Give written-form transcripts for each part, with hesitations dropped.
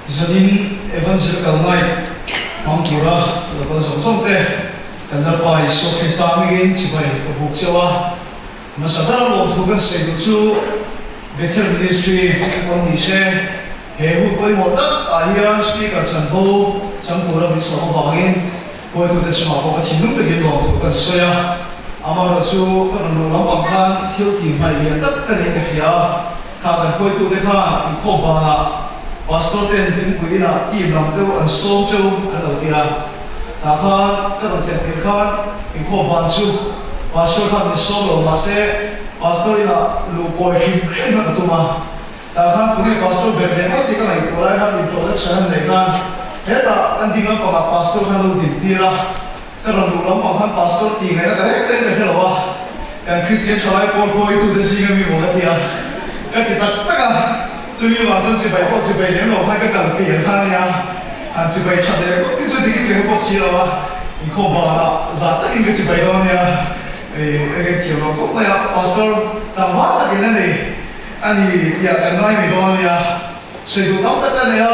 Zanin Evangelical Night hmang tura lo kal zawng zawng te kan Lalpa Isua Krista hmingin chibai ka buk cheu a. Hmasa ber lawmthu kan sawi duh chu Bethel Ministry pawn ni se he hun pawimawh tak ah hian Speaker chanvo chang tura min sawm avangin Hruaitute chungah pawh ka thinlung takin lawmthu kan sawi a, amaherawhchu ka rawn luh lampang khan thil tih hmaih lian tak ka nei ka hria a, kha kan hruaitute khan inkhawm banah Pastor ten thingpui inah team lam deuh an sawm cheu an lo ti a, tah khan ka rawn thlen tir khan inkhawm ban chu Pastor khan min sawm lo mahse Pastor inah luh kawi hrim hrim kha ka tum a. Tah khan tunge pastor ber leh ngawt tih ka ngaihtuah lai khan intlawhna chhan an neih khan hetah kan ding lampangah pastor khan lo din tir a, ka rawn luh lampang khan pastor tih ngaihna ka reng reng ka hre lo a, kan Kristian thalai pawl hruaitute zinga mi maw ka ti a, ka ti tak tak a, chumi vang chuan chibai pawh chibai lem lo khan ka kal pian kha a nia, han chibai tha leh ngawt hi chu dik in ka hmu bawk si lo a, inkhawm banah zah takin ka chibai dawn a nia, eng eng thiam lo khawp mai a, pastor tlangval takin a nei. A ni tih kan ngai mai dawn a nia. Sawi duh tam tak a nei a,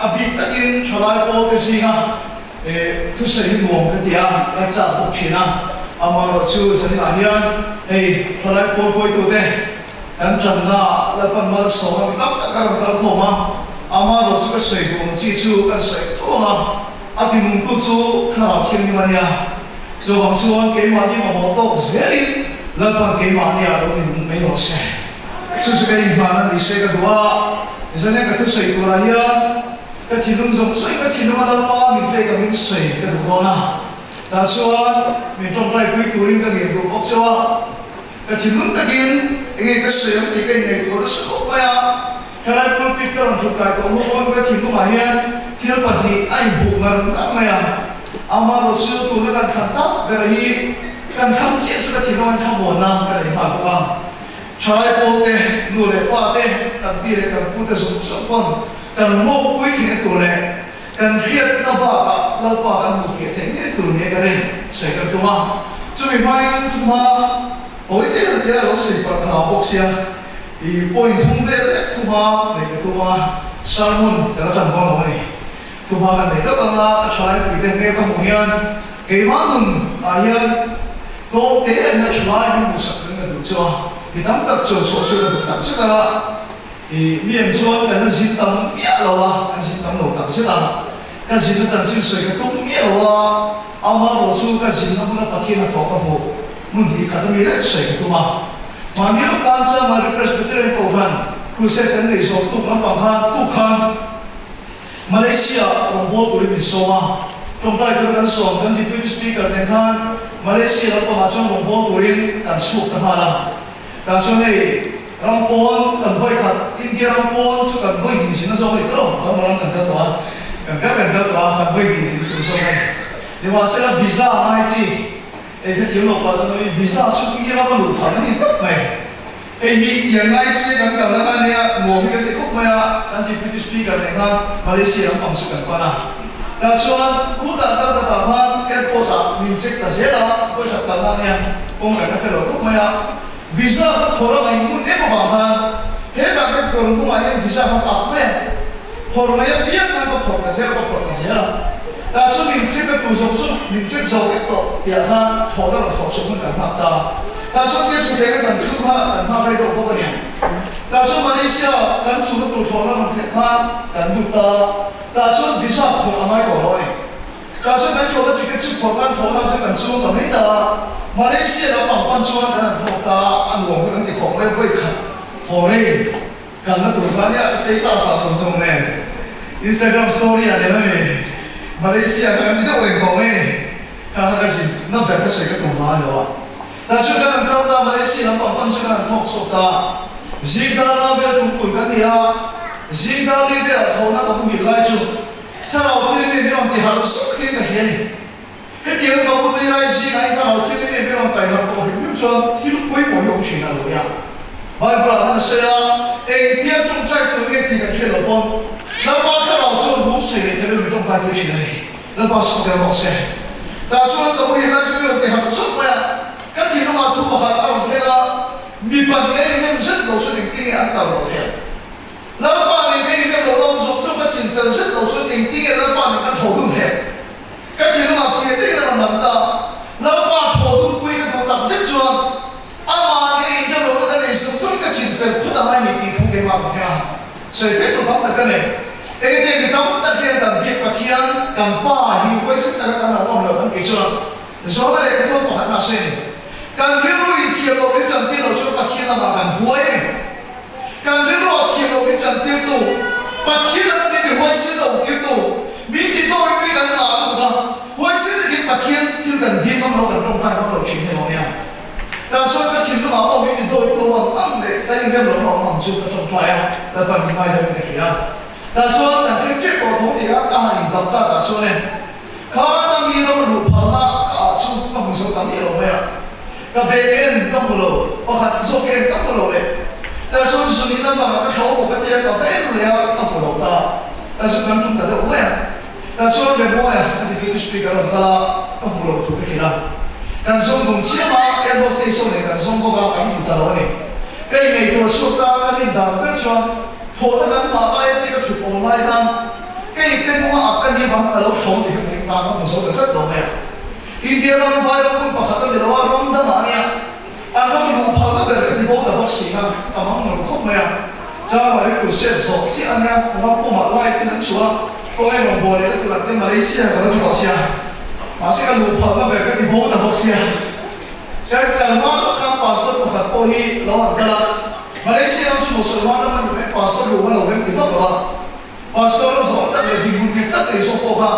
a bik takin thalai pawl te zinga thusawi hi nuam ka ti a, ka chak bawk thin a. Amaherawhchu zaninah hian hei thalai pawl hruaitute kan tanna Lalpan malsawm a mi tam tak a rawn kal khawm a, amaherawhchu ka sawi duh ang chi chu kan sawi tho ang a, a tinungtu chu Thlarau Thianghlim a nia. Chuvang chuan keimahni mamawh tawk zelin Lalpan keimahni ah lo tinung mai rawh se. Chu chu ka inhman a ni se ka duh a, Zane ka thusawi turah hian ka thinlung zawng zawngin ka thinlung a Lalpa min pek angin sawi ka duh dawn a. Tah chuan min tawngtai pui turin ka ngen duh bawk cheu a, ka thinlung takin enge ka sawi ang tih ka inngaihtuah nasa khawp mai a. Helai pulpit ka rawn thut kai tawh hnu pawn ka thinlungah hian thil pahnih a inbuh ngar ngar mai a. Amaherawhchu tuna kan thlan tak ber hi kan thlang chiah chu ka thinlung an thlamuanna ka nei nghal bawk a. Thalai pawl te, nu leh pa te, kan pi leh kan pu te zawng zawng pawn kan hlawkpui theihna tur leh kan hriatna bakah Lalpa kan hmuh fiah theih ngei tur nia ka rin sawi kan tum a. Chumi hmain thuma tawi te han tia lo sawi palh ka hlau bawk sia. I point thum vel lek thuma neih ka tum a, sermon ka la tan dawn lo a ni. Thuma ka neih lawk anga ka thalai puite hmel ka hmuh hian keimah nun ah hian tlawm te a nia thalai hi hmuhsak kan ka duh chu a, mi tam tak chuan chhuah chu ka duh tak zet a, i mi em chuan kan la zin tam miah lo a, kan zin tam lo tak zet a, ka zin a chanchin sawi ka tum miah lo a, amaherawh chu ka zinna huna Pathian a thawh ka hmuh. Hmun hnih khat ami reng sawi ka tum a. Mahni lo tan chuan Mari Presbyterian Kohhran Crusade kan neih zawh tuk lampang khan tuk khan Malaysia rawngbâwl turin min sawm a. Tawngtai tur kan sawm kan Deputy Speaker nen khan Malaysia lampangah chuan rawngbâwl turin kan chhuak ta nghal a. Tah chuan hei ram pawn kan vawi khat India ram pawn chu kan vawi hnih zin a zawk a ni tawh lo, ram ram kan kal tawh a, kan kal kan kal tawh a, kan vawi hnih zin tur zawk a ni. Nimahsela visa ngai chi. Hei hrethiam lo pah chuan visa chu i ram a luh phah na ni tawp mai. Hei hi tiang ngai che kan kalna kha ania nuam hi kan ti khawp mai a, kan Deputy Speaker nen khan Malaysia lam pang chu kan pan a. Tah chuan khutah kal ka tah khan airport ah min check ta zel a, pawisa kalna ania kawng kan la hre lo khawp mai a. Visa phawrh a ngaih ngun em avang khan hetah kan kawr hnungah hian visa kha tak mai a. Phawrh mai apiang khan ka phawrh ta zel a, ka phawrh ta zel a. Tah chuan min check a tur zawk chu min check zo vek tawh tih ah khan thawhna rawn thawh chhuah hun kan nghak ta. Tah chuan tia thu thei kan thu kha kan nghak rei deuh bawk a nia. Tah chuan Malaysia kan chhunna tur thawhna rawn thlen khan kan lut ta. Tah chuan visa phawrh a ngai tawh lo a ni. Tah chuan kan thawhna ticket chu phawrh kan thawhna chu kan chuang ta mai ta a. Malaysia lam pang pan chuan kan han thawk ta a, a nuam kha kan ti khawp mai vawi khat foreign. Kalna tur kha nia status ah sawm sawm nen Instagram story ah nen ami Malaysia kha kan ti deuh reng tawh mai ni kha kha ka zin na ber ka sawi ka tum hma lo a tah chuan kan han kal ta Malaysia lam pang pang chuan kan han thawk chhuak ta zing dar la vel tum tur kan ni a zing dar li velah thawhna ka muhil lai chu thlarau thil mi min rawn ti harh suk hian ka hria ni hetiang ka mu tui lai zingah in thlarau thil mi min rawn tai harh tawh hrim hrim chuan thil pawimawh hi awm thin a lo nia. Bible ah khan a sawi a, engtia tawngtai tur nge tih kan hriat loh pawn Lalpa thlarau chuan hmu sawi leh theih lo min tawngtai tir thin a ni. Lalpa sawi tel rawh se. Tah chuan ka ui lai chu min rawn ti harh chauh mai a, ka thinlungah thu pakhat a rawn thleng a, mipa hne rem zet lo chuan engtin nge an kal loh theih ang? Lalpa nen ka inrem loh lam zawk chu ka. chin fel zet lo chuan engtin nge Lalpa nen kan tho dun theih? Ka thinlungah fiah takin a rawn lang ta. Lalpa tho dun pui ka duh tak zet chuan amah nen inrem lohna ka nei zawng zawng ka chin fel phut ang a ni tih thu keimah ka hria. Sawi fek lo tam tak ka nei. Engtiang mi tam tak hian kan biak Pathian kan Pa hi huaisen taka kan lo awm loh kan tih chuan Zawhna leh ka tawn pakhat mahse ni. Kan rilru inthiam loh min chantir loh chuan Pathian lamah kan huai a ni. Kan rilru a thiam loh min chantirtu, Pathian laka min ti huaisen lo tirtu, min ti tawitui kan ngah lutuk a, huaisen takin Pathian thil kan dil ngam lo, kan tawngtai ngam lo thin hei awm nia. Kan sawi ka thinlungah pawh min ti tawitu awm ang ang leh ka inrem lohna awm ang chu ka tawngtai a, Lalpan min ngaidam in ka hria. Tah chuan kan thil kep pawh tho tih a ka han indap ta tah chuan e. Khana mi ram luh phalna ka ah chu ka hmu zo ta miah lo mai a. Ka bag en ka hmu lo, pakhat zawk en ka hmu lo leh. Tah chuan zun in lamah ka tho maw ka tia ka va en leh a, ka hmu lo ta. Ka zu kan tum ta deuh mai a. Tah chuan Remawi a deputy speaker a rawn kal a, ka hmu lo thu ka hrilh a. Kan zawng vung chiam a, Air Force Station leh kan zawng bawk a, kan hmu ta lo a ni. Ka inngaihtuah chhuak ta, ka rin dan ber chuan thawhna kan hma aia te ka thut awn lai khan, Kei te nunga a ka ni bang ka lo tho ti kha eng tan a hmu zo ta tlat lo mai a. India ram vai ram hmun pakhat a ni lo a, ram dangah a nia. An ram luh phalna ber ka ti bo ta bawk si kha ka mang lo khawp mai a. Changmai hi crusade zawh chiah a nia, ram pumah live in an chhuah a, kawng emaw baw leh na tur an te Malaysia ka lo ti tawh sia. Mahse ka luh phalna ber ka ti bo ta bawk sia. Chuan kalma lawk khan pastor pakhat pawh hi lo han kal a, Malaysia ram chu Musalman ram a ni mai, pastor luh a lo rem ti vak lo a. Pastor zawh tak leh dinhmun nghet tak nei zawk pawh kha,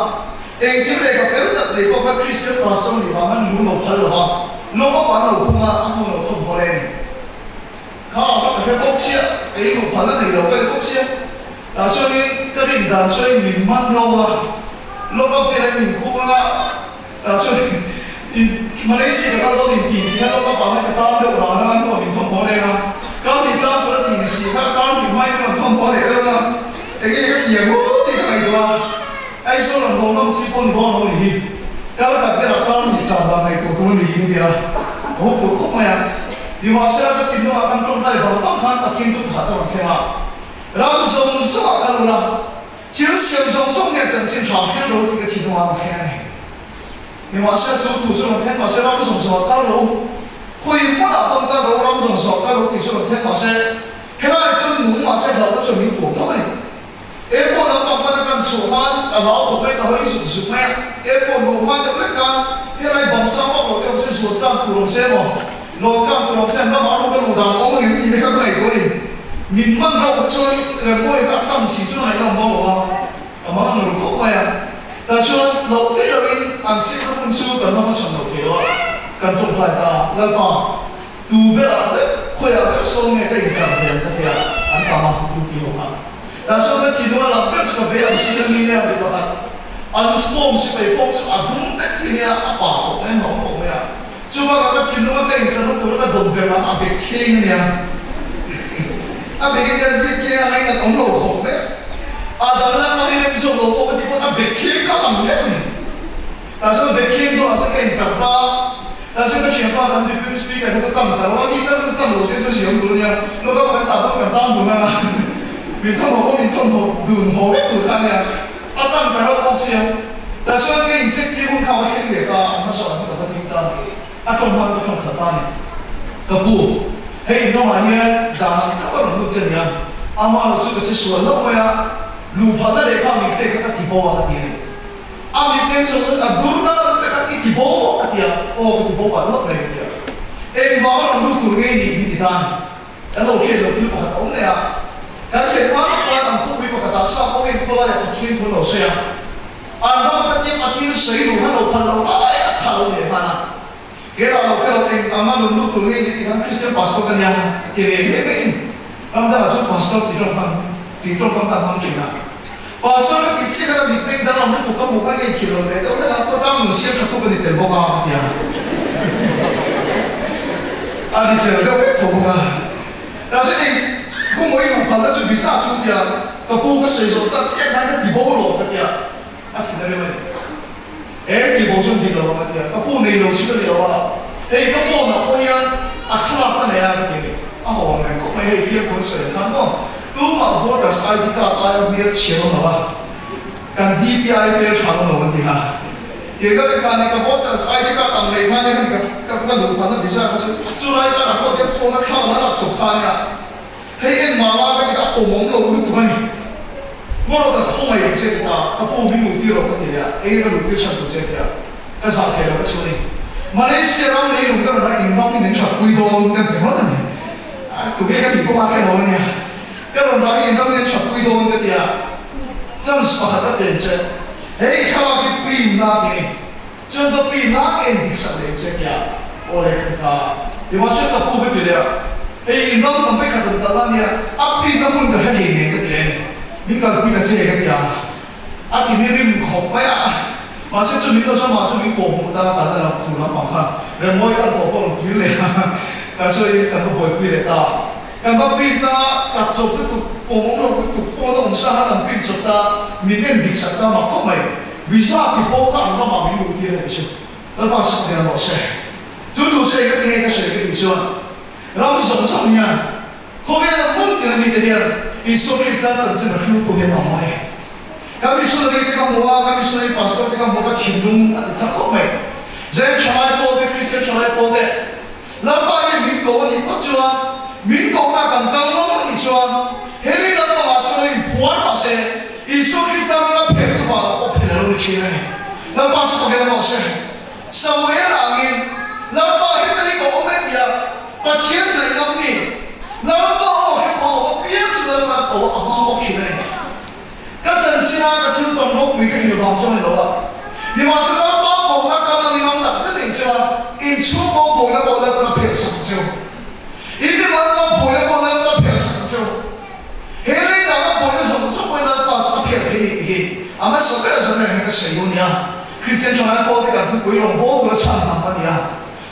engkim lehkha fel tak nei pawh kha Kristian pastor nih vang an lu lo phal lo va, lawng a an lo phung a, a hmun lo thawm haw le ni. Kha a va ka hre bawk chiah, kei lu phal a nei lo ka ni bawk sia. Tah chuanin ka rin dan chuanin min man ro a, lock up velah in min khung anga, tah chuanin in Malaysia ka kal dawn in tih tih kha lock up ah khan ka tan deuh ran anga hnuah min thawm haw leng a, kal tih tlang tur a tih si kha kar tih hmain min rawn thawm haw leh reuh a, enge ka ti ang u tih ka ngaihtuah a, Aizawl rawn haw ngam chi pawh ni dawn lo ni hi, kal khat velah kar hnih cham dan ngaihtuah tur a ni hi ka ti a, ka hu phur khawp mai a, nimahsela ka thinlungah kan tawngtai vang vang khan Pathian chu pakhat a rawn thleng a, ram zawng zawngah kal ula, Thil siam zawng zawng hian chanchin hram hrilh lo tih ka thinlung a rawn thleng a ni. Nimahsela chu thu chu rawn thleng mahse ram zawng zawng ah kal lo, khawi hmunah pawn kal lo, ram zawng zawng ah kal lo tih chu rawn thleng mahse helai chuan nung mahse hlauhna chuan min tuam tho a ni. Airport lampang pana kan chhuah khan ka hlau khawp mai, ka hawi zuk zuk mai a, airport luh hma deuh lek khan helai bang sang vak lo te awm se zuat kang tur awm se emaw, Lawm kang tur awm se an ram ah ru ka luh dan awm angem tih te kha ka ngaihtuah a ni. Min hman rauh kha chuan Remmawi kha a tam si chu a ngaihna awm lo a, ka mang ang ru khawp mai a. Tah chuan loh theih lohin an chikna hmun chu kan la hmachhawn lo thei lo a, kan tawngtai ta a, Lalpa, tu berah vek, khawiah vek sawn nge ka inkar ve ang ka tia, an tam a, tu ti ho kha. Tah chuan ka thinlung a lam ber chu ka ve ang si a mi nia mi pakhat an form sipai pawh chu a dum vek hi nia, a pa khawp mai a, hnawm khawp mai a. Chuvangah ka thinlunga ka inthlahna tura ka dawm ber lah a bek kheng a nia. A bek in tia zik keng a ngainat awm lo khawp mai a. A dang lah ka rilrem zawk lo pawh ka ti pawn a bek kheng kha ang deuh a ni. Tah chuan a bek kheng zawk ah chuan ka intlar ta a. Tah chuan ka thianpa kan deputy speaker kha chu tam ta lo a, ni tal chu tam lo se chu siam tur a nia. Local kan tah pawn kan tan dun ang a. Min thawmhnaw pawh min thawmhnaw dun haw vek tur kha a nia. A tam ta reuh bawk sia. Tah chuan ka incheck tir hun kha a va thleng leh ta a, an hmasawn chu ka va ding ta a, a tawng hman ka tawng khat ta a ni. Ka pu, hei hnawngah hian dan ang tak a rawn lut ka ni a, amah lo chu ka che sual hlauh mai a, luhphalna lehkha a mitpek kha ka ti bo a ka ti a ni. A mitpek chu a dur ta che kha i ti bo maw ka ti a, aw ka ti bo pah hlauh mai ka ti a. Engvang a rawn lut tur nge ni min ti ta a ni. Kan lo hriat loh thil pakhat a awm leh a, kan hriat hma lawk khan an khawpui pakhatah sap ho in khawlai ah Pathian thu an lo sawi a, an ram khatia Pathian sawi duh han lo phan lo lai a tha lo leh hman a, keimah lo hre lo eng anga nun lut tur nge ni tih khan Kristian pastor ka nia ka ti ve hle mai in ram dangah chuan pastor tih tawngkam tih tawngkam kha an hmang thin a, pastor ka tih chiah khan a mitmeng danglam lutuk ka hmuh khan ka inthih lo leh deuh hlek a, khawtlang nun siam tha khawp a ni tel bawk a ka ti a, a ni tel deuh vek tho bawk a. Mahse eng khawmawii luh phalna chu visa chu tia ka pu ka sawi zawh tak chiah khan ka ti bo lo ka ti a, a thin a rem a ni. He ti bo chu an dik lo ang a ti a, ka pu nei lo chu ka ni lo a, hei ka phone ah pawh hian a thlalak ka nei a ka ti a ni. A haw ang reng khawp mai hei fiamthu an sawi ang khan maw. Tumah voters ID card aia hmel chhiar awm lo a, kan DPI hmel tha awm lo an ti kha. Tiang ka ti khan ka voters ID card ang nei hma nia khan ka ka luh phalna visa kha chu chulai kar a phone te phone a thla la lak chawp kha ania. Hei en mah la ka ti kha a pawm awm lo lutuk a ni. Ngaw ka khawngaih ang che ti ta, ka pu min luh tir rawh ka ti leh a, eng ka luh tir chhan tur che ti a, ka zah thei lo ka chhuah a ni. Malaysia ram lei lung ka rawn a in ram in min that pui dawn kan ti ngawt a ni. A tunge ka tih pawh a hre lo a nia. Ka rawn dah hi in ram in an that pui dawn ka ti a, chance pakhat a pen che. Hei thlalak hi print la ti a ni. Chuan ka print la ka en dik sak leh che ti a, aw le ka ti ta. Nimahse ka pu ka ti leh a, hei in ram tam vekhat rawn kal a nia, a print na hmun ka hre nei nen ka ti leh a ni. Min kalpui ta che ka ti a, a ti ni rim khawp mai a. Mahse chu min lo chuan mah chu min kawh hmuh ta tan a lam tur lampang kha Remawi kal pawh pawh rawn kir leh a, kan sawi kan va buaipui leh ta. Kan va print a, kat chawp lutuk, pawm awm lo lutuk, phone a awm sa kha kan print chawp ta, min en dik sak ta mak khawp mai. Visa ti pawh kha an ramah min luh tir a ni chu. Lalpa sak der rawh se. Chu thu sawi ka ti nge ka sawi ka tih chuan ram zawng zawng hian khawvela hmun tir mite hian Isua Krista chanchin a hriltu hi an awm mai. Ka missionary te ka hmu a, ka missionary pastor te ka hmu a, ka thinlung a ti thar khawp mai. Zen thalai pawl te, Kristian thalai pawl te, Lalpa hian min ko a nih phawt chuan, min kohna kan kal ngawt a nih chuan, he lei lampangah chuan a inphuar mah se, Isua Krista hming a phelh chu vanah pawh phelh a lo ni thin a ni. Lalpa chu ka hmel mah se, Samuel-a angin, Lalpa hi ka ni ka awm e tia Pathian ngaih ngam ni, Lalpa aw hre pha awm apiang chu Lalpa ko a hmang bawk thin a ni. Ka chanchin a ka thil tawn ropui ka hrilh vang chu a ni lo a, nimahsela Lalpa kohna ka la ni ngam tak zet eng chuan inchhung pawh buaina pawh Lalpan a phelh sak ang cheu. In mimal pawh buaina pawh Lalpan a phelh sak ang cheu. He lei danga buaina zawng zawng pawhin Lalpa chu a phelh thei a ni tih hi a hmasa ber zan reng hian ka sawi duh a nia. Kristian thalai pawlte kan thupui rawngbâwl tura chhan hnam a ni a,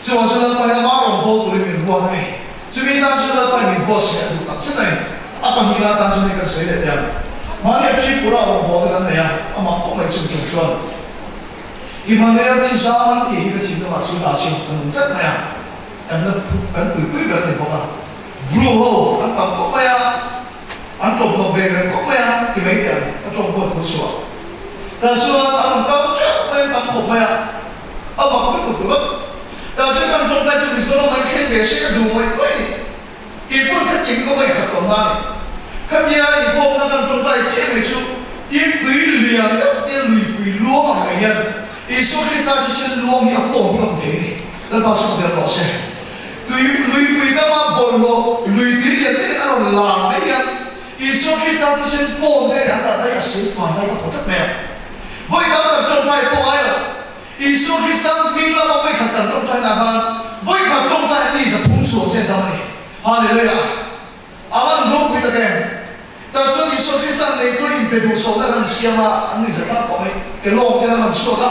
chuvang chuan Lalpa hian ama rawngbâwl turin min huat a ni. Chumi tan chuan Lalpa hi min huatsawi a duh tak zet a ni. A pahnihna atan chuan hei kan sawi leh teh ang. Mahni a Tripura rawngbâwl te kan nei a, amah khawp mai chung chung chuan Immanuel thisa an tih hi ka thinlungah chu dah chhiat ka nung tlat mai a, kan la kan tuipui ber a ni bawk a. Bru ho an tam khawp mai a, an tlawmhnawm ve reng khawp mai a ti mai teh ang, ka tlawm pawh thu chhuah. Tah chuan an rawn kal teuh mai, an tam khawp mai a, a mak lutuk ringawt. Tah chuan kan tlawm lai chu Mizoram an khen ve se ka duh ngawih ngawih a ni. Kei pawh kha tin ka vawi khat awm na a ni. Khatia inkhawmna kan tlawm lai chiah mai chu tin tui lian deuh te luipui luang ang mai hian Isua Krista thisen luang hi a form hi a awm thei a ni. Lalpa chu ka ber rawh se. Tui luipui kama bawlhhlawh lui tui lian deuhin a rawn lar mai hian Isua Krista thisen form vel an dah daih a silfai lai ka hmu tlat mai a. Vawi tam tak tawngtai pawh ngai lo. Isua Krista hming lama vawi khat kan tawngtai nah khan vawi khat tawngtai a ni 300 chuang chen dam a ni. Hallelujah! A van ropui tak em! Tah chuan Isua Krista neitu inpe duhsawhna kan siam a, an ni za tak tawh mai. Ke lawng ten an rawn chhuak a,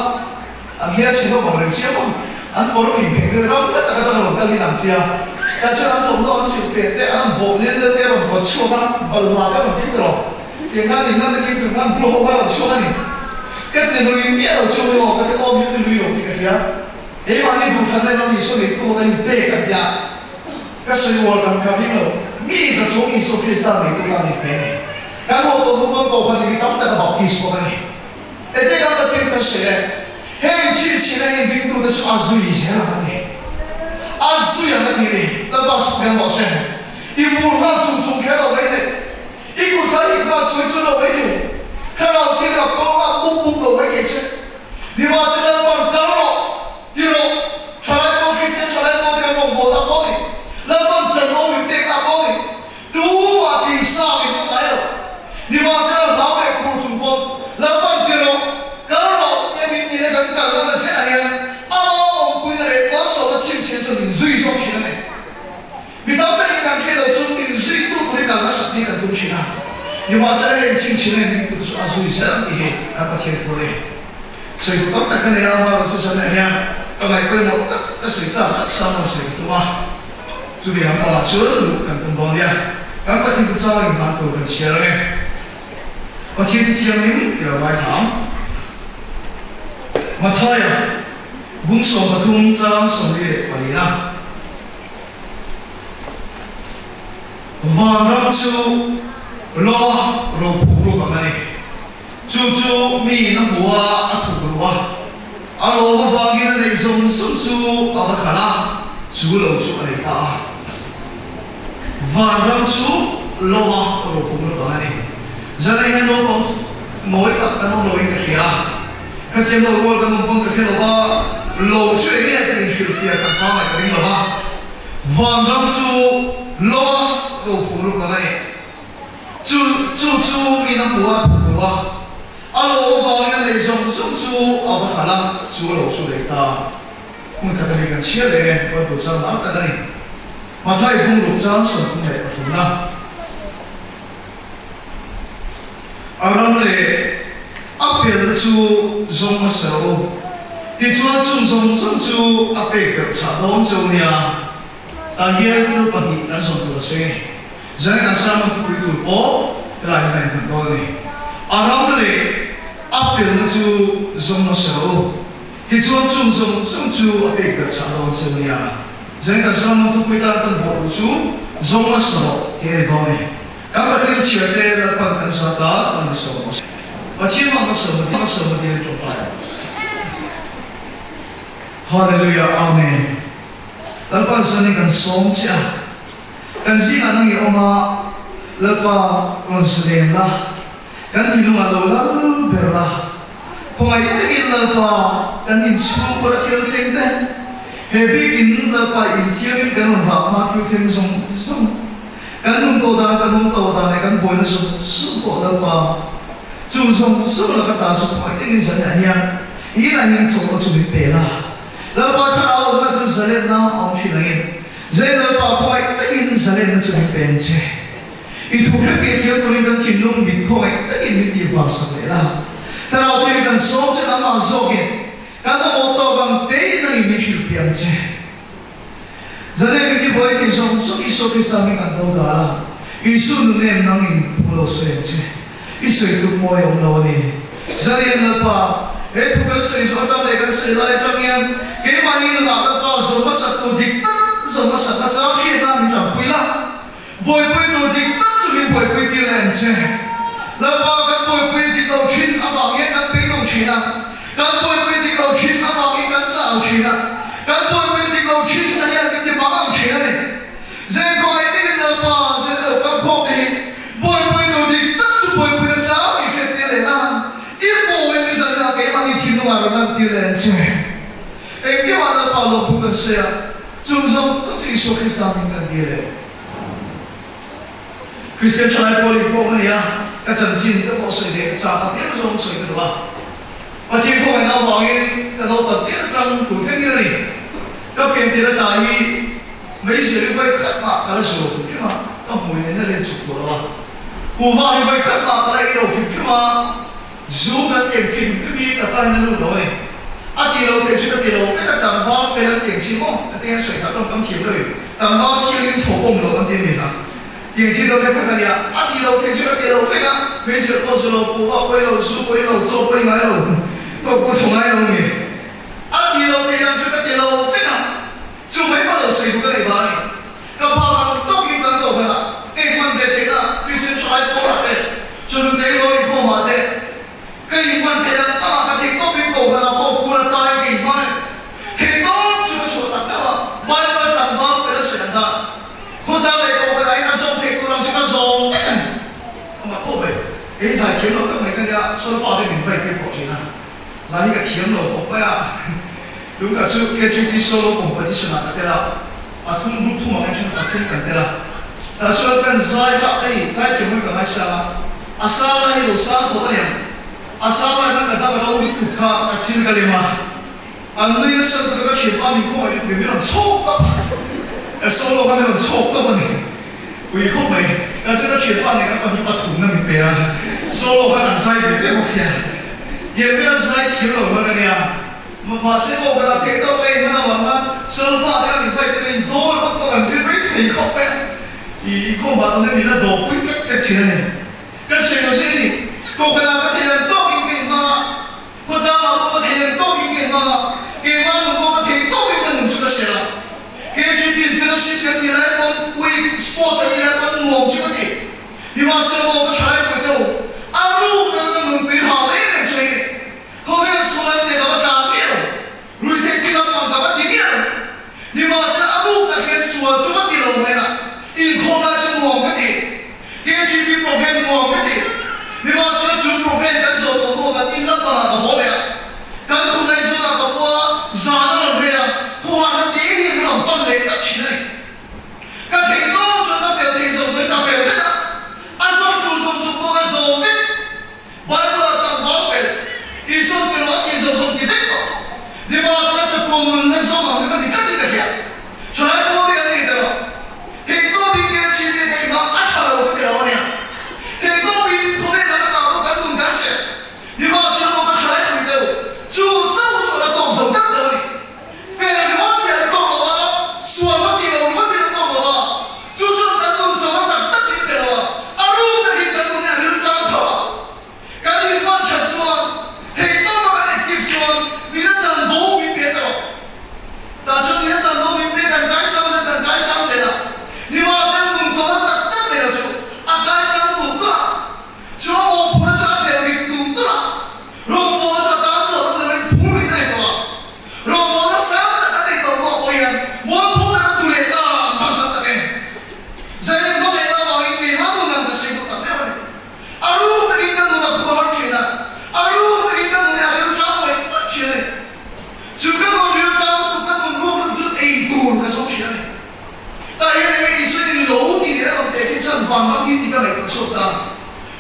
an hmel chhe deuh vang reng siam a, an kawr phing pheng te ram la taka dang rawn kal in ang sia. Tah chuan an thawmhnaw an silh feh te, an bawh lel lel te a rawn kawt chhuak a, balhla te a rawn keng rawh. Tiang khan in nan te keng chung khan bru ho kha a rawn chhuak a ni. Ka ti lui miah lo chu aw, ka ti aw min ti lui lo tih ka hria. Keimahni duhthlanna in awm Isua nei tu ka inpek an tia. Ka sawi uar kan ka ring lo. Mi za chung Isua Krista neitu ka ni pe. Kan haw tawh hnu pawn kohhran in mi tam tak a baptist bawk a ni. Ete kan Pathian kan sawi e. Heng chhinchhina heng ringtute chu a zui zel ang a ti. A zui ang a ti ni. Lalpa suk hian rawh se. I mur nghal chung chung kher lo mai thei. I kut kha ip nghal chuai chuai lo mai thei. Thlarau thil ka pawng a up up lo mai thei che. Nimahsela Lalpa'n kal rawh, ti rawh, thalai pawh Kristian thalai pawh te kan rawngbawlna pawh ni, Lalpa'n chanvo min pekna pawh ni, tumah thingsa min hmang ngai lo. Nimahsela hlau leh khur chung pawn Lalpa'n ti rawh, kal rawh tia min tihna kan kal lana zelah hian ama awmpuina leh malsawmna chhinchhiah chuan min zui zawk thin a ni. Mi tam takin kan hriat loh chu min zuitu turin kan la sak tih kan tum thin a. Nimahsela heng chhinchhin leh min kut chu a zui zel ang tih hi kan Pathian thu a ni. Sawi duh tam tak ka nei a, amaherawhchu chu Sunday hian ka ngaih pawimawh tak ka sawi chak tak sa mawn sawi ka tum a. Chumi lam pangah chuan luh kan tum dawn nia. Kan Pathian thu chang in hman tur kan chhiar ang e. Pathian thu thianghlim i lo ngaithla ang. Mathaia bung 13 chang 44 a. Vanram chu. Lova ro phuk ruk ang a ni. Chu chu miin a hmu a, a thuk ru a. A lawm avangin a neih zawng zawng chu a va khalh a, chu lo chu a nei ta a. Vanram chu lova ro phuk ruk ang a ni. Zanah hian naupang mawi tak kan awm loin ka hria a. Hetiang lo rual kan awm pawn ka hre lo va, lo chu eng nge tih inhrilhfiah kan hma ngaih ka ring lo va. Vanram chu lova ro phuk ruk ang a ni. Chu chu chu min a hmu a thawk lo a, a lawm avangin a nei zawng zawng chu a va hralh a, chu a lo su leh ta. Hmun khat a ni kan chhiar leh e, Bible chang lar tak a ni. Mathai bungruk chang 33 na. A ram leh a felna chu zawng hmasa rawh u, tichuan chung zawng zawng chu a pek belh chhah dawn cheu nia. Tah hian thil pahnih kan zawm tur a sawi a ni. Zan kan sermon thupui tur pawh helai hian a inhman dawn a ni. A ram leh a felna chu zawng hmasa rawh u. Tichuan chung zawng zawng chu a pek belh chhah dawn che nia. Zan kan sermon thupui tan kan vuah duh chu zawng hmasa rawh tih a ni dawn a ni. Kan Pathian chhiar te Lalpan kan zat a, kan insawm rawh se. Pathian mah hmasa dil tawngtai ang. Hallelujah Amen. Lalpa zanin kan sawm che a, kan zingah nang i awm a, Lalpa rawn zalen la, kan thinlungah lo lal ber la, khawngaih takin Lalpa kan inchhung kawra thil thleng te, he bikin Lalpa inthiangin kan rawn vah hma thil thleng zawng zawng, kan nun tawh dan, kan awm tawh dan leh kan buaina zawng zawng pawh Lalpa chu zawng zawng laka ta chu khawngaih takin zanin ah hian i inah hian chawlhna chu min pe la. Lalpa thlarau awmna chu zalenna a awm thin angin, Zai Lalpa khawngaih takin zalenna chu min pe ang che. I thu hrefiah thiam turin kan thinlung mit khawngaih takin min tih vang sak leh la. Thlarau thil kan sawm che nangmah zawkin kan awm tawk ang tein nangin min hrilhfiah ang che. Zalen min tibuai thei zawng zawng Isua Krista hming an do dal a, Isu nun em nangin thu lo sawi ang che. I sawi tum mawi awm lo a ni. Zalen Lalpa, he thu kan sawi zawh atang leh kan sawi lai atang hian keimahni nunah Lalpa zawm hmasak tur dik tak zawm hmasak a chang hriat nan min tanpui la. Buaipui tur dik tak chu min buaipui tir leh ang che. Lalpa, kan buaipui dik lo thin avang hian kan beidawng thin a, kan buaipui dik lo thin avangin kan chau thin a, kan buaipui dik lo thin a hian min ti mang ang thin a ni. Zengkawi dingin Lalpa zen lo kal khawm te hi buaipui tur dik tak chu buaipui a chang i hriat tir leh nan i mawi ni zan ila keimah ni thinlungah rawn lan tir leh ang che. Engkimah Lalpa lawmthu kan sawi a, chung zawng zawng chu Isua Krista hming kan dil e. Kristian thalai pawl in pawh ka ni a, ka chanchin te pawh sawi ve ka chak a, tlem zawng sawi ka duh a. Pathian khawngaihna avangin ka naupan tir atang tur thleng in a ni. Ka pian tir ata hi Meizial hi vawi khat mah ka la zu lo hrim hrim a, ka hmui nen a len chuk tawh lo a. Kuhva hi vawi khat mah ka la ei lo hrim hrim a, zu kan tiang chi hrim hrim hi ka ta hian a lut lo a ni. A ti lo thei chu ka ti lo vek a, tlangval fel an tiang chi maw? Ka ti hian sawi khat tawngkam thiam deuh in, tlangval thiangin thaw pawm lo an ti a ni hna. Tiang chi deuh vek kha ka nia, a ti lo thei chu ka ti lo vek a, meizial pawh zu lo, kuhva pawh ei lo, zu pawh ei lo, chaw pawh ei ngai lo, tawk pawh thaw ngai lo a ni. A ti lo thei ang chu ka ti lo vek a. Chu mai pawh lo sawi duh ka neih vang a ni. Ka pa ang tawkin kan ko hmanah, kei hman ve theihna Christian thalai pawlah te, chhunhnu lo inkhawm ah te, ka inhman theih ang ang ah ka theih tawpin ko hmanah pawh kul a tain ka inhmang a ni. Theih tawp chu ka chhuah tak meuh a, Bible tlangval fel a sawi ang dan, khawtlang leh ko hmanah hian a zawm theih tur ang chu ka zawm vek a ni. Amah khawp mai, kei zai thiam lo tak mai ka nia, solfa te min vai tir pawh thin a. Zai hi ka thiam lo khawp mai a, tun ka chu KGB solo competition ah ka tel a, pathum group thum ang en then pathum kan tel a, tah chuan kan zai kha hei zai thiam hi ka ngaisang a, a sang lai hi lo sang khawp a niang, a sang lai khan ka dam a lo lutuk kha ka chil ka lem a, an nui nasa lutuk a ka thiam a min khawngaih lutuk in min rawn chhawk tawp a, ka solo kha min rawn chhawk tawp a ni, ui khawp mai, ka zir ka thiam pa nen kan pahnih pathumna min pe a, solo khan an zai ve ve bawk sia. Tiangin a zai thiam lo hman a nia. Mahse pawh kan a theih tawk mai hman avang khan solfa te kha min fight te in dawl vak vak an zir mai thei khawp mai a. I khawm ah tawh hian min la dawp pui tlat tlat thin a ni. Ka sawi lo zir a ni. Kohhran ah ka theih ang tawkin ka inhmang a, khawtlang ah pawh ka theih ang tawkin ka inhmang a, keimah nun pawh ka theih tawkin ka nun chu ka sel a. KGP in fellowship kan tih lai pawn week sport kan tih lai pawn nuam chu ka ti. Nimahsela maw ka thalai pui teu, a ruk nana ka nunpui hau em em chu hei khawvel sual an teh ka va tlan miah lo, ruihtheih thil an hmang ka va ti miah lo. Nimahsela a ruk tak hian sual chu va ti lo mai a, inkhawm lai chu nuam ka ti, KGP program nuam ka ti. Nimahsela chu program kan zawh tawh hnuah kan in lampangah ka haw leh a, kan khumlai zawnah ka pua zan a rawn rei a, khawharna te hi an rawn pan leh tlat thin a ni. Ka theih tawk chuan ka fel theih zawng zawngin ka fel vek a, a zawm tur zawng zawng pawh ka zawm vek. Bible ah tak vang fel, Isua ti rawh a tih zawng zawng ti vek tawh. Nimahsela chatuan nunna zawng ang ka ni tlat in ka hria. Thalai pawl hi an ni ta lo. Theih tawpin ken thin te pawh engmah a tha lo ka ti lo a nia. Theih tawpin khawvel lam atah pawh kan nun kan serh. Nimahsela pawh ka thalai pui deuh chu chauh chu a la tawk zo tlat lo a ni. Fel ringawt hi an tawk lo a, sual va tih lo ringawt hi an tawk lo a, chu chuan kan nun chawlh tak tak min pe lo a, a ruk takin kan nun hi a ril tlang tho a. Kan inhman that chuan, theihtawpa kan active chuan nihna chanvo min pe ta lo. Tah chuan nihna chanvo min pe kan kaisang zel, kan kaisang zel a, nimahsela nun chawlh tak tak nei lo chu a kaisang tulh tulh a, chu a mawhphurhna chu a tel rit tulh tulh a, rawngbawlna chu a tan chawlh a ni loin phur rit a nei tawh a. Rawngbawlna sang tak a nei tawh pawh pawh hian mualpho tak a tu leh ta ang han tam tak em? Zailem hmangaihna avangin keimah nun ang ka sawi pawh tak meuh a ni. A ruk takin ka nun a khum a har thin a, a ruk takin ka nun hi a riltlang ngawih ngawih thin a ni. Chu ka nun riltlang lutuk ka nun ruak lutuk chu ei tur ka zawng thin a ni. Tah hian enge Isua in lo tih leh a rawn teh khi chuan vanram hi ti ka ngaihtuah chhuak ta.